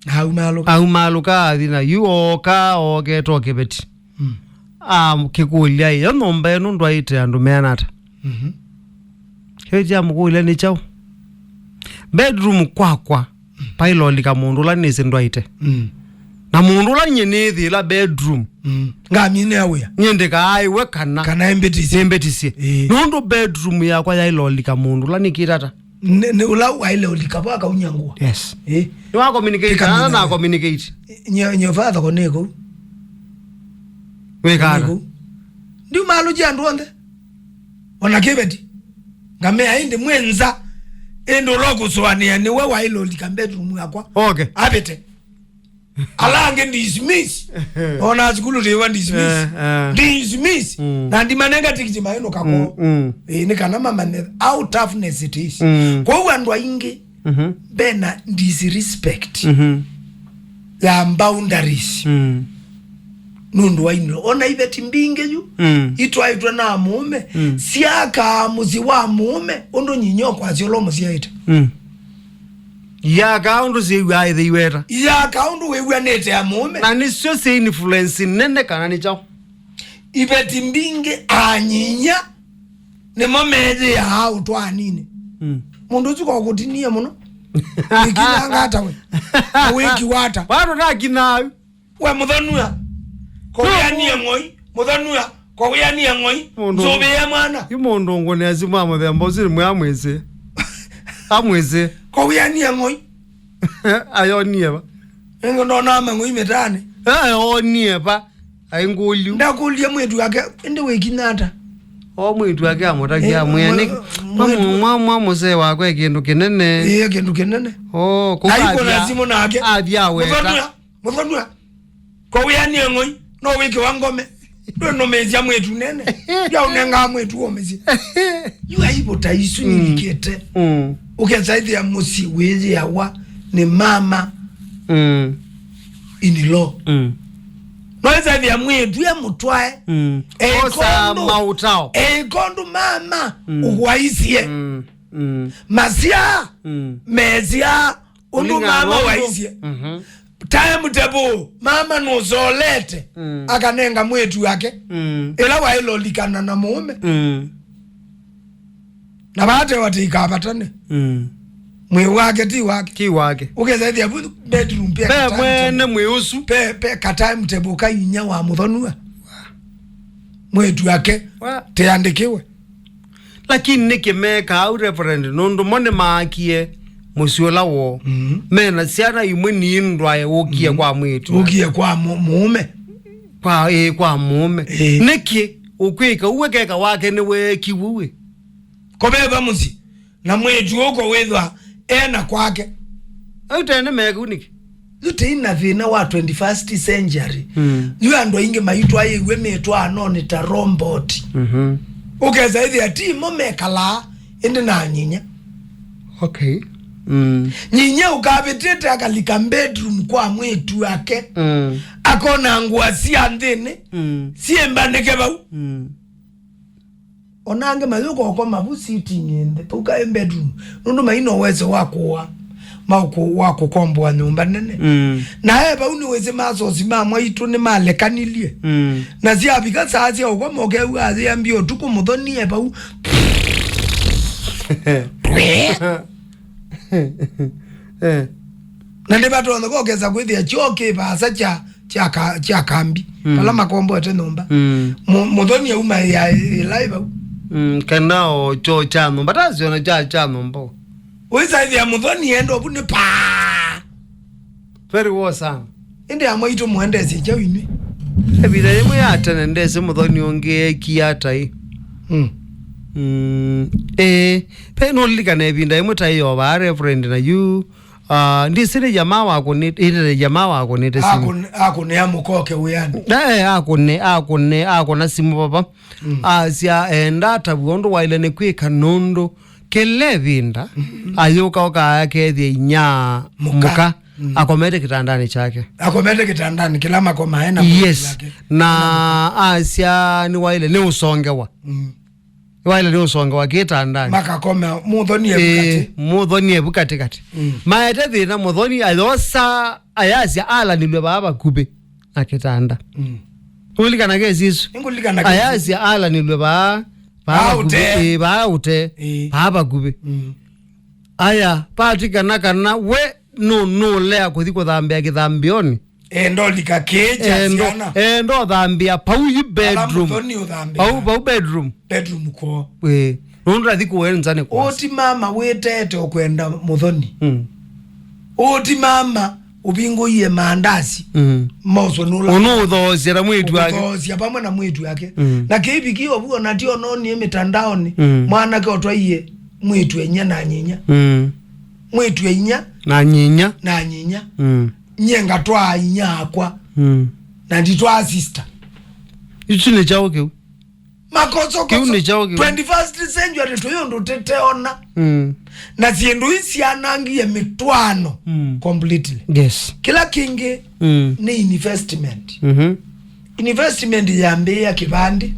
Na aumaalũka. Aumaalũka athi na yu oka, okete o kĩveti. Mm. Akĩkũlya, "Ĩ, yo nyũmba ĩno ndwaĩte andũ meana ata?" Mhm. Kĩveti amũkũlya, "Nĩ kyaũ?" "Bedroom kwakwa, vailolika mũndũ ũla nĩsĩ ndwaĩte. Mm. Na mũndũ ũla nyie nĩthĩla bedroom." Mm. Ngamine awĩa. Nyie ndĩkaaĩwe kana. Kana embĩtisye. Embĩtisye. Ĩĩ. Nũndũ bedroom yakwa yailolika mũndũ ũla nĩkĩte ata? Nĩ, nĩ ũla waile ũlika vo akaunya ngũa. Yes. Eh. Nĩ wa communicate, kana na communicate. Nye, nye father ko nĩ kũu. Wĩkana. Nĩ kũu. Ndiumalũkya andũ onthe. Ona kĩveti. Ngamea ĩndĩ mwenza. Ĩndĩ ũla ũkũsũanĩa nĩwe waile ũlika bedroom yakwa. Okay. Avĩte. Ala angĩ dismiss. Ona sukulu ndiwa dismiss. Eh, eh. Dismiss. Mm. Na ndimanenga tikiti maĩnũka kwoo. Mm, mm. Eh, nĩ kana mamanye how toughness it is. Mm. Kwoou andũ aingĩ, mhm, bena disrespect, mhm, ya boundaries. Mm. Nũndũ wa in-law. Ona iveti mbingĩ yu, mm, itwaĩtwe na mũũme, mm, syakaa mũsyĩ wa mũũme, ũndũ nyinyia ũkwasya ũla ũmũsyaĩte. Mm. Yaka ũndũ syĩw'aa ĩthe iweta. Yaka ũndũ wĩw'anĩte ya mũũme. Na nĩsyo syĩ influence nene kana nĩ kyaũ? Iveti mbingĩ anyinyia nĩmo meyĩaa ũtwaninĩ. Mm. Mũndũ ũsu kokũtinie mũno. Wĩkinyanga ata we? Na wĩkiwa ata? Bado nakinaa. We mũthonua, kũwĩanie ng'oi, mũthonua, kũwĩanie ng'oi, mũndũ, nzũvĩe mwana. Yu mũndũ ngũnĩa simũ a mũthemba ũsu nĩ mwĩa mwĩsĩ. Amwĩsĩ. Kũwĩanie ng'oi. Ayonie va? Nĩngĩ ndonaa mang'oi mĩtaanĩ. Eh, onie va? Aingũliu. Ndakũlya mwĩĩtu wake, ĩndĩ wĩkinya ata? O mwĩĩtu wake amũtakia, eh, mwĩanĩ, mwa-, mwa-, mwĩĩtu mwa-, mwa mũsee wakwa e kĩndũ kĩnene. Ĩĩ, kĩndũ kĩnene. Oh, kũka aikũna athia-, simũ nake. Athia weta. Mũthonua. Mũthonua, ko wĩanie ng'oi, no wĩkĩwa ngome. Ndwĩnũmĩĩsya mwĩĩtu nene. Yaũnengaa mwĩĩtu womĩsye. Yu aibu ta isu, mm, nilikĩte. Mm. Ũkesa ĩthĩa mũsyĩ wĩyĩawa nĩ mama, mm, in-law. Mm. No ĩsa ĩthĩa mwĩĩtu e mũtwae. Mm. Osa maũtao. Eĩkondũ mama, mm, ũwaisye. Mm. Mm. Masya, mm, mesya, ũndũ mama waisye. Mhm. Timetable, mama nũsolete, mm, akanenga mwĩĩtu wake, mm, ĩla waĩlolikana na mũũme. Mm. Na vate wate ikavatane. Mm. Mwĩĩ wake ti wake. Ti wake. Ũkesa ĩthĩa vu bedroom pia. Ve mwene mwĩĩ ũsu. Pe, pe ka timetable ka inya wa mũthonua. Mwĩĩtu wake. Wa- teandĩkĩwe. Lakini nĩkĩ mekaa ũu, Reverend? Nũndũ mo nĩmaakie mũsyĩ ũla woo. Mm. Mena syana imwe nini ndwae ũkie, mm, kwa mwĩĩtu. Ũkie kwa mũ-, mũũme. Kwa, ĩĩ, kwa mũũme. Ĩĩ. Nĩkĩ ũkwĩka ũu? Keka wake nĩweekiw'e. Koveva mũsyĩ. Na mwĩĩtu ũko wĩthwa ena kwake. Au tene meeka ũu nĩkĩ? Yu tei na thĩna wa twenty-first century. Mm. Yu andũ aingĩ maitwaĩĩw'e mĩtwaanonĩ ta robot. Mhm. Ũkesa ĩthĩa ti mo mekalaa, ĩndĩ na nyinya. Okay. Mm. Nyinya ũkavĩtĩte akalika bedroom kwa mwĩĩtu wake. Mm. Akona ngũa sya nthĩnĩ. Mm. Syĩmbanĩke vau. Mm. Ona angĩ mayũka ũkoma vu sitting in the, vau kaĩ bedroom. Nũndũ maina ũweso wa kũa, ma kũ-, wa kũkomboa nyũmba nene. Mm. Na e vau nĩwĩsĩ masosi ma mwaitũ nĩmalekanilye. Mm. Na syavika saa sya ũkoma ũkew'a ayĩambia ũtukũ mũthoni e vau. Eh. Na nĩvatonyeka ũkesa kwĩthĩa kyoo kĩ vaasa kya kya ka-, kya kambi, mm, vala makomboete nyũmba. Mm. Mu-, mũthoni auma ya ĩla ĩ vau. Mm, kana o kyoo kya nyũmba, tasyona kya, kya nyũmba. Ũisaĩthĩa mũthoni enda ũvu nĩ paa. Very well sana. Ĩndĩ amwaitũ mũendesye kyaũ inyw'ĩ? Ĩvinda yĩmwe ya tene ndesĩ mũthoni ũngĩ ekie ata ĩ. Mm. Mm, ĩĩ, pe nũlilikana ĩvinda yĩmwe ta ĩyo vaa Reverend na yu Ah, ndĩsĩ nĩ jamaa wakũnĩte, ĩtete jamaa wakũnĩte simũ. Akũn-, akũnĩa mũkoke wĩanĩ. Eh, akũne, akũne, akũna simũ vava. Mm. Asya enda atavw'a ũndũ waĩle nĩ kwĩka nũndũ kĩla ĩvinda, mm, ayũka ũkaya kethĩa inya mũka, mũka, mm, akomete kĩtandanĩ kyake. Akomete kĩtandanĩ kĩla makomae na mũndũ wake. Yes. Na asya nĩwaĩle nĩ ũsongewa. Mm. Waĩle nĩ ũsongewa kĩtandanĩ. Makakoma, mũthoni evu katĩ. Ĩĩ, mũthoni evu katĩkatĩ. Mm. Maete thĩna mũthoni, ayosa, ayasya alanĩlwe vaa vakuvĩ na kĩtanda. Mm. Ũlilikana kesi isu? Nĩngũlilikana kesi. Ayasya alanĩlwe vaa, vaa vakuvĩ. Vaa ũtee. Ĩĩ, vaa ũtee. Ĩĩ. Vaa vakuvĩ. Mm. Aya, patikana kana we nũ-, nũlea kũthi kũthambĩa kĩthambĩonĩ. Enda ũlika kĩĩ kya syana. Enda ũthambĩa pau yu bedroom. Mũthoni ũthambĩa. Pau, pau bedroom. Bedroom kwoo. Ĩĩ. Nũndũ ndathi kũenza nĩ kwasa. Ũti mama wĩtete ũkwenda mũthoni. Mm. Ũti mama ũvingũie maandasi. Mm. Moswe nũla. Ũnũũthoosya na mwĩĩtu wake. Ũkũthoosya vamwe na mwĩĩtu wake. Mm. Na kĩviki ovu ona ti ononie mĩtandaonĩ. Mm. Mwanake ũtwaie mwĩĩtu inya na nyinya. Mm. Mwĩĩtu inya. Na nyinya. Na nyinya. Mm. Nyie ngatwaa inya akwa. Mm. Na nditwaa sister. Isu nĩ kyaũ kĩu? Makoso. Kĩu koso. Nĩ kyaũ kĩu? Twenty-first century tũyĩ ũndũ tũteona. Mm. Na syĩndũ ii syanangie mĩtwaano. Mm. Completely. Yes. Kĩla kĩngĩ. Mm. Nĩ investment. Mhm. Investment yambĩĩa kĩvandĩ.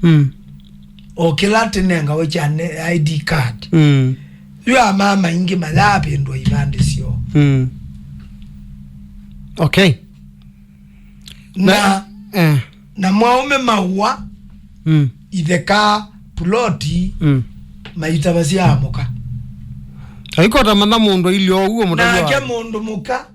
Mm. O kĩla tĩnengawe kya ne-, I D card. Mm. Yu amama aingĩ mayavĩndwa ivandĩ syoo. Mm. Okay. Na, na, eh, na mwaũme maua, mm, itheka puloti, mm, maitavasya amũka. Aikota matha mũndũ ailyo ũguo mũtavya. Nake mũndũ mũka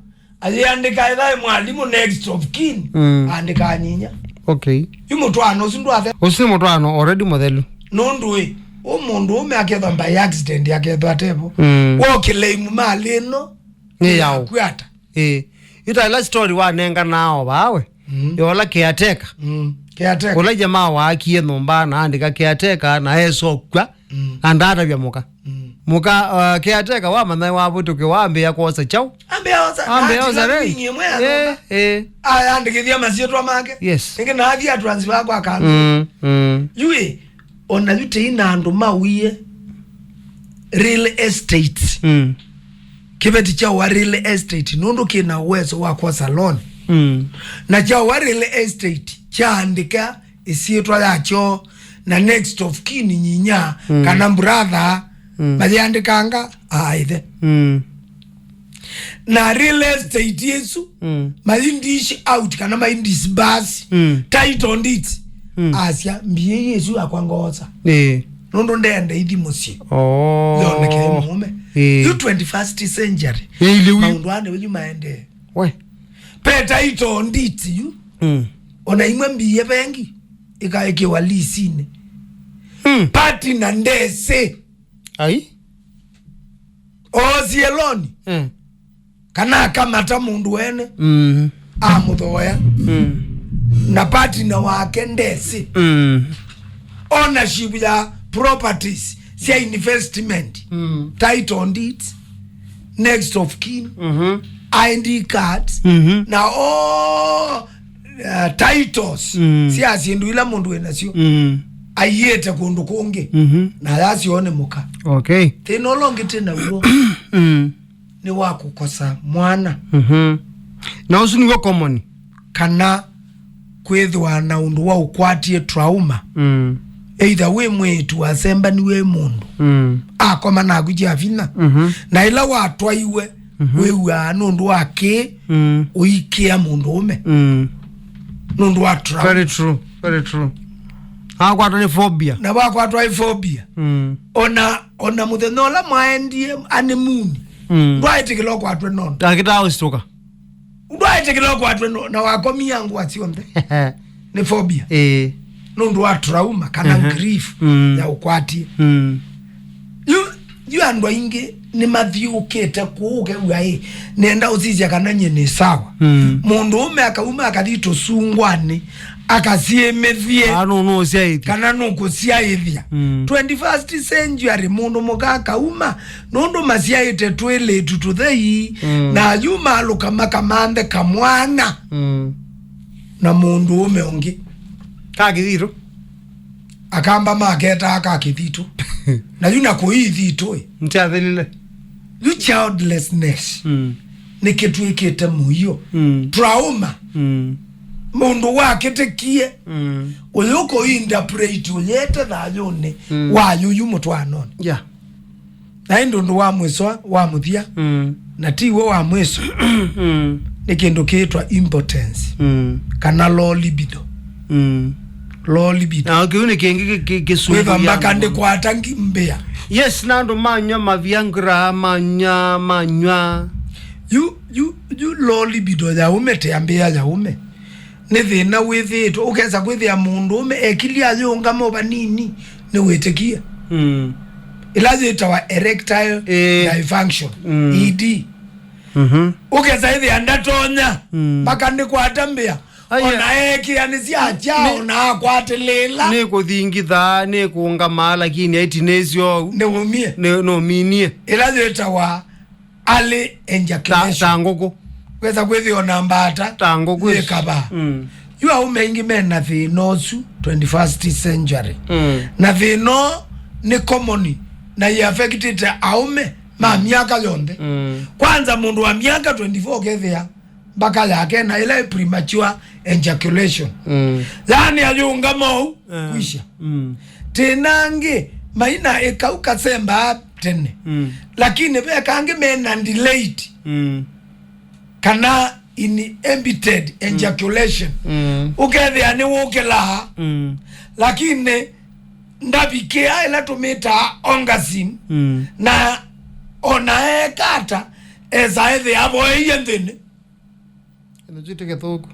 ayĩandĩka ethae mwalimũ next of kin, mm, andĩka nyinya. Okay. Yu mũtwaano ũsu ndwathe. Ũsu nĩ mũtwaano already mũthelu. Nũndũ ĩ, ũ mũndũ ũme akethwa by accident, akethwa atevo. Mm. Wokĩle imu malĩ ĩno, nĩ yaũ? Kwata. Ĩĩ. Yu ta ĩla story wanenganaa o vaawe. Mm. Yola caretaker. Mm. Caretaker. Ũla jamaa waakie nyũmba na andĩka caretaker na esokw'a. Mm. Na ndatavya mũka. Mm. Mũka, uh, caretaker wamanya wavĩtũkĩ wambĩa kwosa kyaũ? Ambĩa osa, ambĩa osa rent. Ĩĩ, ĩĩ. Ayandĩkĩthya masyĩtwa make. Yes. Ĩngĩ na athi atransfer kwa kambĩ. Mm, mm. Yu ĩ, ona yu tei na andũ mawie real estate. Mm. Kĩveti kya wa real estate nũndũ kĩna uwezo wa kwosa loan. Mm. Na kya wa real estate kyaandĩka ĩsyĩtwa yakyo na next of kin nyinya, mm, kana brother, mm, mayĩandĩkanga aaĩthe. Mm. Na real estate ĩsu, mm, mai dish out kana mai disburse, mm, title deeds. Mm. Asya, mbia ii ĩsu yakwa ngoosa. Ĩĩ. Nũndũ ndenda ithi mũsyĩ. Oh. Yoneke mũũme. Ĩĩ. Yu twenty-first century. Ĩĩ, ĩlĩ yu. Maũndũ aa nĩwe yu maendee. We. Pe title deeds yu. Mm. Ona imwe mbia vengi ikaekewa lisinĩ. Mm. Partner ndesĩ. Ai. Oosie loan. Mm. Kana akamata mũndũ wene, mm, amũthooya. Mm. Na partner wake ndesĩ. Mm. Ownership ya properties sya investment, mm, title deeds, next of kin, mhm, I D cards, mhm, na all, uh, titles, mm, sya syĩndũ ila mũndũ wĩ nasyo, mm, aiĩte kũndũ kũngĩ, mhm, na yasyo nĩ mũka. Okay. Thĩna ũla ũngĩ twĩ naw'o, mm, nĩ wa kũkosa mwana. Mhm. Na ũsu nĩw'o common. Kana kwĩthĩwa na ũndũ wa ũkwatie trauma. Mm. Either wĩ mwĩĩtu wasembaniw'e nĩ mũndũ, mm, akoma naku kya vinya. Mhm. Na ĩla watwaiwe, mhm, wĩw'aa nũndũ wa kĩ, mm, ũikĩa mũndũũme. Mm. Nũndũ wa trauma. Very true. Very true. Akwatwa nĩ phobia. Na wakwatwa nĩ phobia. Mm. Ona, ona mũthenya ũla mwaendie honeymoon, mm, ndwaĩtĩkĩla ũkwatwe nondo. Ndakĩtaa ũsituka. Ndwaĩtĩkĩla ũkwatwe no-, na wakomia ngũa syonthe. Nĩ phobia. Ĩĩ. Nũndũ wa trauma kana, mhm, grief, mm, ya ũkwatie. Mm. Yu, yu andũ aingĩ nĩmathiũkĩte kũu ũkew'a ĩ, nenda ũsisya kana nyie nĩ sawa. Mm. Mũndũũme akauma akathi tũsungwanĩ, akasyĩmĩthye. Ah, no, no, ũsyaĩthya. Kana nũkũsyaĩthya. Mm. Twenty-first century, mũndũ mũka akauma, nũndũ masyaĩte twĩlĩtu tũthei, mm, na yu malũka makamanthe kamwana. Mm. Na mũndũũme ũngĩ. Ka kĩthitũ. Akamba maketaa ka kĩthitũ. Na yu na kũi ithitũ ĩ. Ntiathelile. Yu childlessness. Mm. Nĩkĩtw'ĩkĩte mũio. Mm. Trauma. Mm. Mũndũ wakĩtĩkie, mm, ũyũ kũinterpret ũyete thayũnĩ, mm, wa yuyu mũtwanonĩ. Yeah. Na ĩndĩ ũndũ wa mwĩso wa mũthya, mm, na ti w'o wa mwĩso, mm, nĩ kĩndũ kĩĩtwa impotence, mm, kana low libido. Mm. Low libido. Na kĩu nĩ kĩngĩ kĩ-, kĩ-, kĩsũngĩo. Kwĩthwa mbaka ndĩkwata ngi-, mbĩa. Yes, na andũ manywa maviangra, manywa, manywa. Yu, yu, yu low libido ya ũme, te mbĩa ya ũme. Nĩ thĩna wĩthĩĩtwe. Ũkesa kwĩthĩa mũndũũme ekilye ayũngama o vanini, nĩwĩtĩkie. Mm. Ĩla yĩtawa erectile, eh, dysfunction, mm, E D. Mhm. Ũkesa ĩthĩa ndatonya, mm, mpaka nĩkwata mbĩa. Aya. Ona ekĩa nĩsyakya, nĩ-, ona akwatĩlĩĩla. Nĩkũthingitha, nĩkũũngamaa, lakini aitinĩsyo. Nĩwũmie. Nĩ-, nũminie. Ĩla yĩtawa early ejaculation. Ta, ta ngũkũ. Wesa kwĩthĩa ona mbata. Ta ngũkũ isu. Yĩkavaa. Mm. Yu aũme aingĩ me na thĩna ũsu twenty-first century. Mm. Na thĩna ũũ nĩ common na ĩaffectĩte aũme ma, mm, myaka yonthe. Mm. Kwanza mũndũ wa myaka twenty-four ũkethĩa mbaka yake na ĩla ĩ premature ejaculation. Mm. Yaani ayũngama ũu, eh, kwisha. Mm. Tĩna angĩ maina ĩkau kasembaa tene. Mm. Lakini ve kangĩ mena delayed. Mm. Kana inhibited, mm, ejaculation. Mm. Ũkethĩa nĩwũkĩlaa, mm, lakini ndavikĩa ĩla tũmĩtaa orgasm. Mm. Na ona ekata, esa ethĩa avoeie nthĩnĩ. Kĩndũ kyu ti kĩthũku.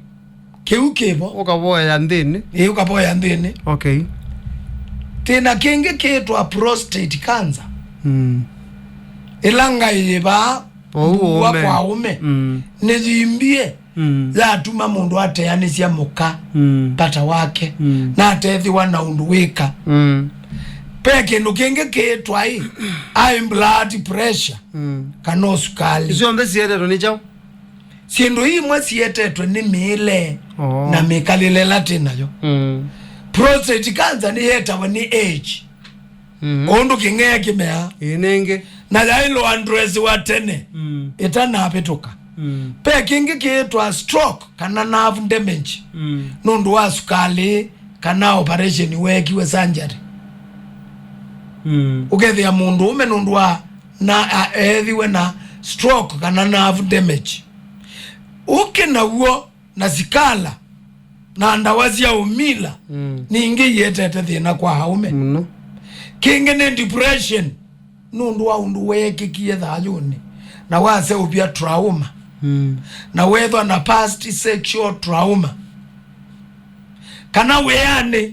Kĩu kĩvo. Ũkavoya nthĩnĩ. Ĩĩ, ũkavoya nthĩnĩ. Okay. Thĩna kĩngĩ kĩĩtwa prostate cancer. Mm. Ĩla ngaĩ yĩvaa mbua kwa ũme. Mm. Nĩyimbie. Mm. Yatuma mũndũ ateanĩsya mũka, mm, vata wake. Mm. Na atethĩwa na ũndũ wĩka. Mm. Ve kĩndũ kĩngĩ kĩĩtwa ĩ, high blood pressure. Mm. Kana ũsukalĩ. Isu onthe siendetwe nĩ kyaũ? Syĩndũ imwe siyetetwe nĩ mĩĩle, oh, na mĩkalĩle ĩla twĩ nayo. Mm. Prostate cancer nĩyetawa nĩ age. Mm. Ũndũ kĩng'ee kĩmeaa. Ĩĩ nĩngĩ. Na yaĩlwe andresiwa tene, mm, ĩtanavĩtũka. Mm. Ve kĩngĩ kĩĩtwa stroke kana nerve damage. Mm. Nũndũ wa sukalĩ kana operation weekiwe surgery. Mm. Ũkethĩa mũndũ ũme nũndũ wa na a- eethiwe na stroke kana nerve damage. Ũkĩ naw'o na sikala na ndawa sya ũmila, mm, ningĩ ietete thĩna kwa aũme. Mũno. Kĩngĩ nĩ depression, nũndũ wa ũndũ weekĩkie thayũnĩ, na waseũvya trauma, mm, na weethwa na past sexual trauma, kana wĩanĩ,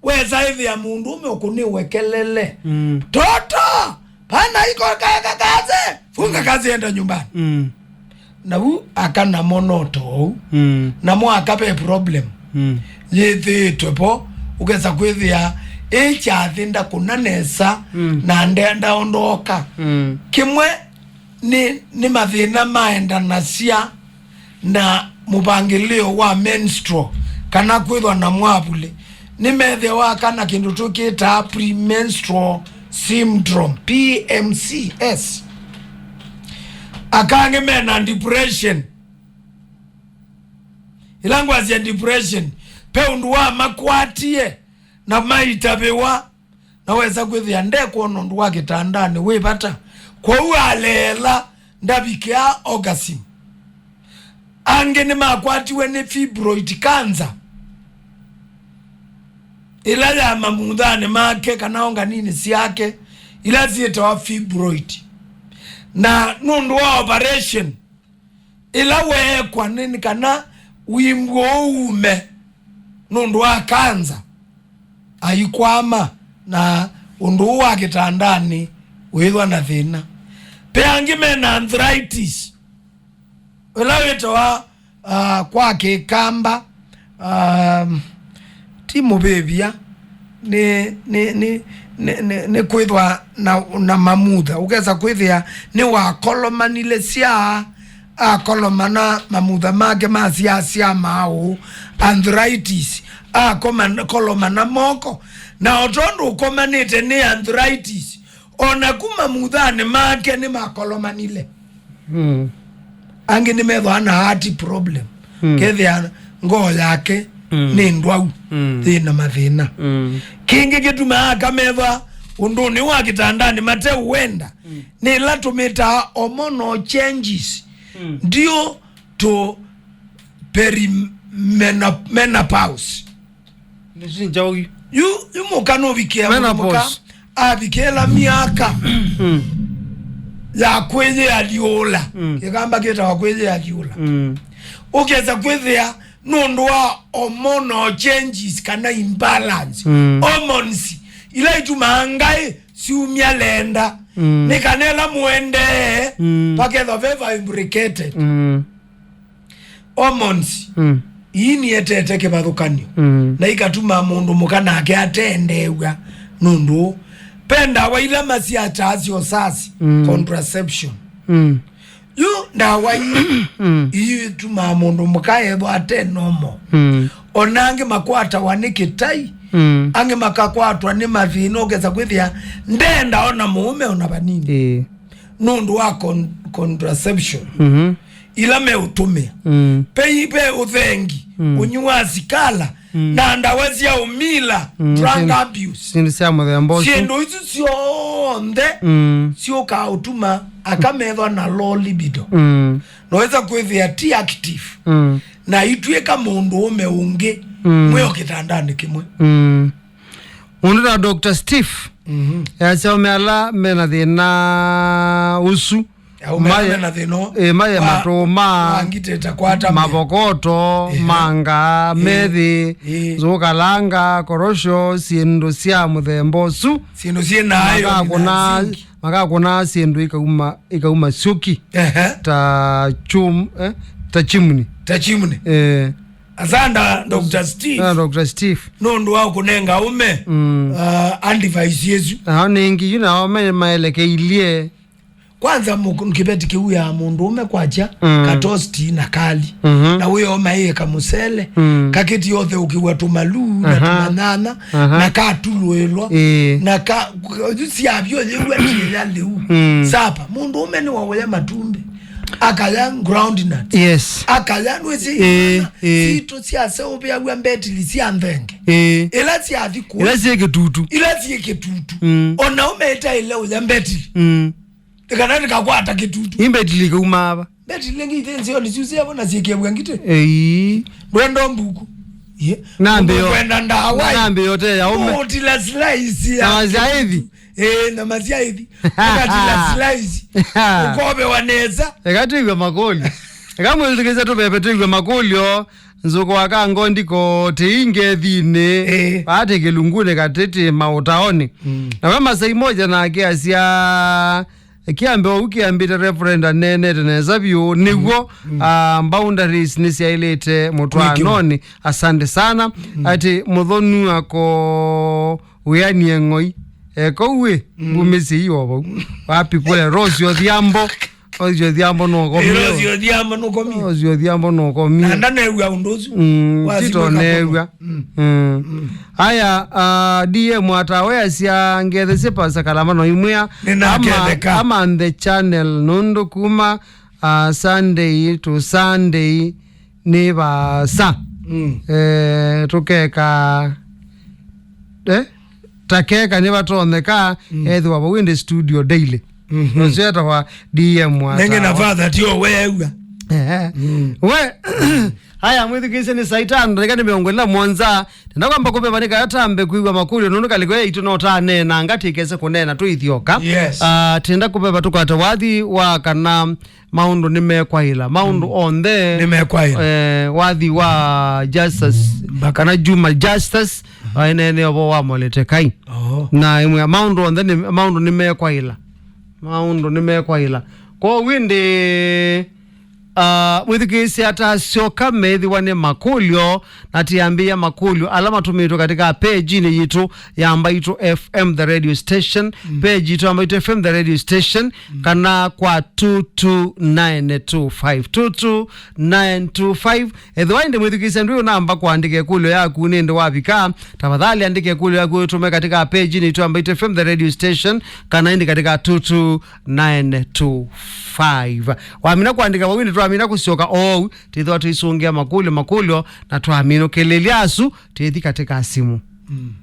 wesa ĩthĩa mũndũũme ũkũnĩwe kelele. Mm. Toto! Pana iko kaka kaze! Funga kazi, enda nyumbani. Mm. Na u aka namo no toou. Mm. Namo aka ve problem. Mm. Yĩthĩĩtwe vo, ũkesa kwĩthĩa ĩ kyathĩ ndakũna nesa, mm, na ndenda ondooka. Mm. Kĩmwe nĩ, nĩ mathĩna maendanasya na mũvangĩlĩo wa menstrual kana kwĩthwa na mwavulĩ. Nĩmethĩawa aka na kĩndũ tũkĩtaa premenstrual syndrome, P M C S. Akangĩ mena depression. Ĩla ngwasya depression, ve ũndũ wamakwatie na maitavĩwa. Na wesa kwĩthĩa ndekwona ũndũ wa kĩtandanĩ wĩ vata, kwoou aleela ndavikĩaa orgasm. Angĩ nĩmakwatiwe nĩ fibroid cancer, ĩla ya mamuthanĩ make kana onganini syake, ila syĩtawa fibroid. Na nũndũ wa operation, ĩla weekwa nĩ kana wimbu ũu ume nũndũ wa kanza, aikwama na ũndũ ũũ wa kĩtandanĩ wĩthwa na thĩna. Ve angĩ me na arthritis, ĩla wĩtawa, ah, kwa Kĩkamba, um, ti mũvĩvya, nĩ, nĩ, nĩ, nĩ, nĩ, nĩ kwĩthwa na, na mamutha. Ũkesa kwĩthĩa nĩwakolomanile syaa, akolomana mamutha make masyaasya maũ, arthritis, akolomana moko. Na o tondũ ũkomanĩte nĩ arthritis, o naku mamuthanĩ make nĩmakolomanile. Mm. Angĩ nĩmethĩawa na heart problem. Mm. Kethĩa ngoo yake Mm. nĩ ndwau, Mm. yĩ na mathĩna. Mm. Kĩngĩ kĩtumaa aka methwa ũndũnĩ wa kĩtandanĩ mateũwenda, Mm. nĩ ĩla tũmĩtaa hormonal changes, Mm. due to perimena-, menopause. Nĩsinjaũi. Yu, yu mũka nũvikĩa mũndũ mũka Menopause. avikĩla myaka Mm. ya kwĩyĩalyũla. Mm. Kĩkamba kĩtawa kwĩyĩalyũla. Mm. Ũkesa kwĩthĩa nũndũ wa hormonal changes kana imbalance. Mm. Hormones ila itumaa ngaĩ syumya lenda. Mm. Nĩ kana ĩla mũendee, Mm. pakethwa ve va imbricated. Mm. Hormones Mm. ii nietete kĩvathũkanyo Mm. na ikatuma mũndũ mũka nake atendeew'a nũndũ ũũ. Ve ndawa ila masyataa syosasi, Mm. contraception. Mm. Yu ndawa ii Mm. ii itumaa mũndũ mũka ethwa ate normal. Mm. Ona angĩ makwatawa nĩ kĩtai, Mm. angĩ makakwatwa nĩ mathĩna, ũkesa kwĩthĩa ndenda ona mũũme ona vanini. Ĩĩ. Nũndũ wa con-, contraception Mhm. ila meũtũmĩa. Mm. Pei ve ũthengi, Mm. ũnywi wa sikala, Mm. na ndawa sya ũmila, Mm, drug sin-, abuse. Syĩndũ sya mũthemba ũsu. Syĩndũ isu syonthe Mm. syũkaa ũtuma aka methwa na low libido. Mm. Naweza kwĩthĩa ti active. Mm. Na itw'ĩka mũndũ ũme ũngĩ Mm. mwĩ o kĩtandanĩ kĩmwe. Mm. Mũndũ ta Doctor Steve, Mhm. easya aume ala mena thĩna ũsu, Aume ala maye, mena thĩna ũũ. eh, maye Wa-, matũma, wa ngitĩte kwa atamĩa. Mavokoto, Ehe. Manga, Eh, methi, eh. Nzũkalanga, korosho, syĩndũ sya mũthemba ũsu. Syĩndũ syĩ na iron na Makakũna, zinc. Makakũna syĩndũ ikauma, ikauma syũki. Ehe. Ta chum-, eh, ta chimney. Ta chimney. Eh. Asanda, Doctor Steve. Ah, Doctor Steve. Nũndũ wa kũnenga aume, Mm. uh, advice yesu. Ao nĩngĩ yu nao me-, maelekeilye. Kwanza mũk-, kĩveti kĩu ya mũndũũme kwakya, Mm. katosti na kali. Mhm. Na wĩo maĩe kamũsele, Mm. kakĩti yothe ũkĩw'a tũmaluu na Aha. tũmanyanya, Aha. na katulũĩlwa, Ĩĩ. na ka, yu syavyo yĩw'a tiĩya lĩu. Mm. Sapa, mũndũũme nĩ waũya matumbĩ. Akaya groundnut. Yes. Akaya nwĩsĩ Ĩĩ, imana ĩĩ. Sitũ syaseũvĩaw'a mbetili sya nthenge. Ĩĩ. Ĩla syathi kũũ. Ĩla syĩ kĩtutu. Ila syĩ kĩtutu. Mm. Ona ũmetaĩle ũya mbetili. Mm. Kana ndĩkakwata kĩtutu. Ĩ mbetili ĩkauma ava. Mbetili ĩngĩ ite nzeo nĩ syusĩ avo na syĩkĩaw'a ngitĩ. Ĩĩ. Ndwenda mbuku. Ye. Nambĩo. Kwenda ndawa. Nambĩo te ya ũme. Ũtila slice ya Na masyaĩthi. Ĩĩ, na masyaĩthi. Ũkatila slice. Ũkovewa nesa. Eka twĩw'e makũlyo. Eka mwĩthukĩĩsya tũveve twĩw'e makũlyo. Nzũkũ wa kango ndiko tĩi ngethinĩ. Ĩĩ. Vaa tĩ kĩlungunĩ katĩtĩ maũtaonĩ. Mm. Na we Masai moja nake asya, kĩambĩo ũu kĩambĩte Reverend aneenete nesa vyũ, nĩw'o, Mm. ah, boundaries nĩsyaĩlĩte mũtwaanonĩ. Asante sana. Mm. Atĩ mũthonu ako wĩanie ng'oi. Eko uĩ, Mm. ngumĩsĩ iyo vau. Wapi kũle Rose Odhiambo? Rose Odhiambo nũkomie. Rose Odhiambo nũkomie. Rose Odhiambo nũkomie. Na ndanew'a ũndũ ũsu. Mm, Wasimba tito kapono. New'a. Mm. Mm. Mm. Aya, ah, D M atawe asya ngethe sipasa kalama no imwĩa. Nĩnaketheka. Ama, ama the channel nũndũ kuma, ah, Sunday to Sunday nĩ vaasa. Mm. Eh, tũkeka, eh, takeka nĩvatonyeka, Mm. ethĩwa vau ĩndĩ studio daily. Mhm. Ũcio etawa D M wa Nenge na Tawa. Father tio weew'a. Ehe. Mm. We, aya mwĩthukĩĩsye nĩ saa itano, ndakĩka nĩ mĩongo ĩlĩ na mũonza. Tenda kwamba kũveva nĩ kana tambe kwĩw'a makũlyo, nũndũ kalĩko yaitũ no taneenanga tĩkese kũneena tũithyoka. Yes. Ah, tenda kũveva tũkwate wathi wa kana maũndũ nĩmekwaĩla. Maũndũ Mm. onthe, Nĩmekwaĩla. eh, wathi wa Justus, Mbaka. kana Juma Justus, Mhm. aenene ũvoo wa Moletekai. Oh. Na ĩmwe ya maũndũ onthe nĩ, maũndũ nĩmekwaĩla. Maũndũ nĩmekwaĩla. Kwoou ĩndĩ, ah, mwĩthukĩĩsya atasyoka meethĩwa nĩ makũlyo, na tĩambĩĩa makũlyo ala matũmĩtwe katika page-inĩ yitũ ya Mbaitũ F M The Radio Station, Mm. page yitũ ya Mbaitũ F M The Radio Station, Mm. kana kwa two two nine two five, two two nine two five. Ethĩwa ĩndĩ mwĩthukĩĩsya ndwĩ ũnamba kũandĩka ĩkũlyo yaku nĩ ĩndĩ wavika, tafadhali andĩka ĩkũlyo yaku ũtũme katika page-inĩ yitũ ya Mbaitũ F M The Radio Station, kana ĩndĩ katika two two nine two five. Wamina kũandĩka vau ĩndĩ twamina kũsyoka oou, twĩthĩwa tũisũngĩa makũlyo, makũlyo, na twaminũkĩlĩlya asu, twĩthi katika simu. Mm.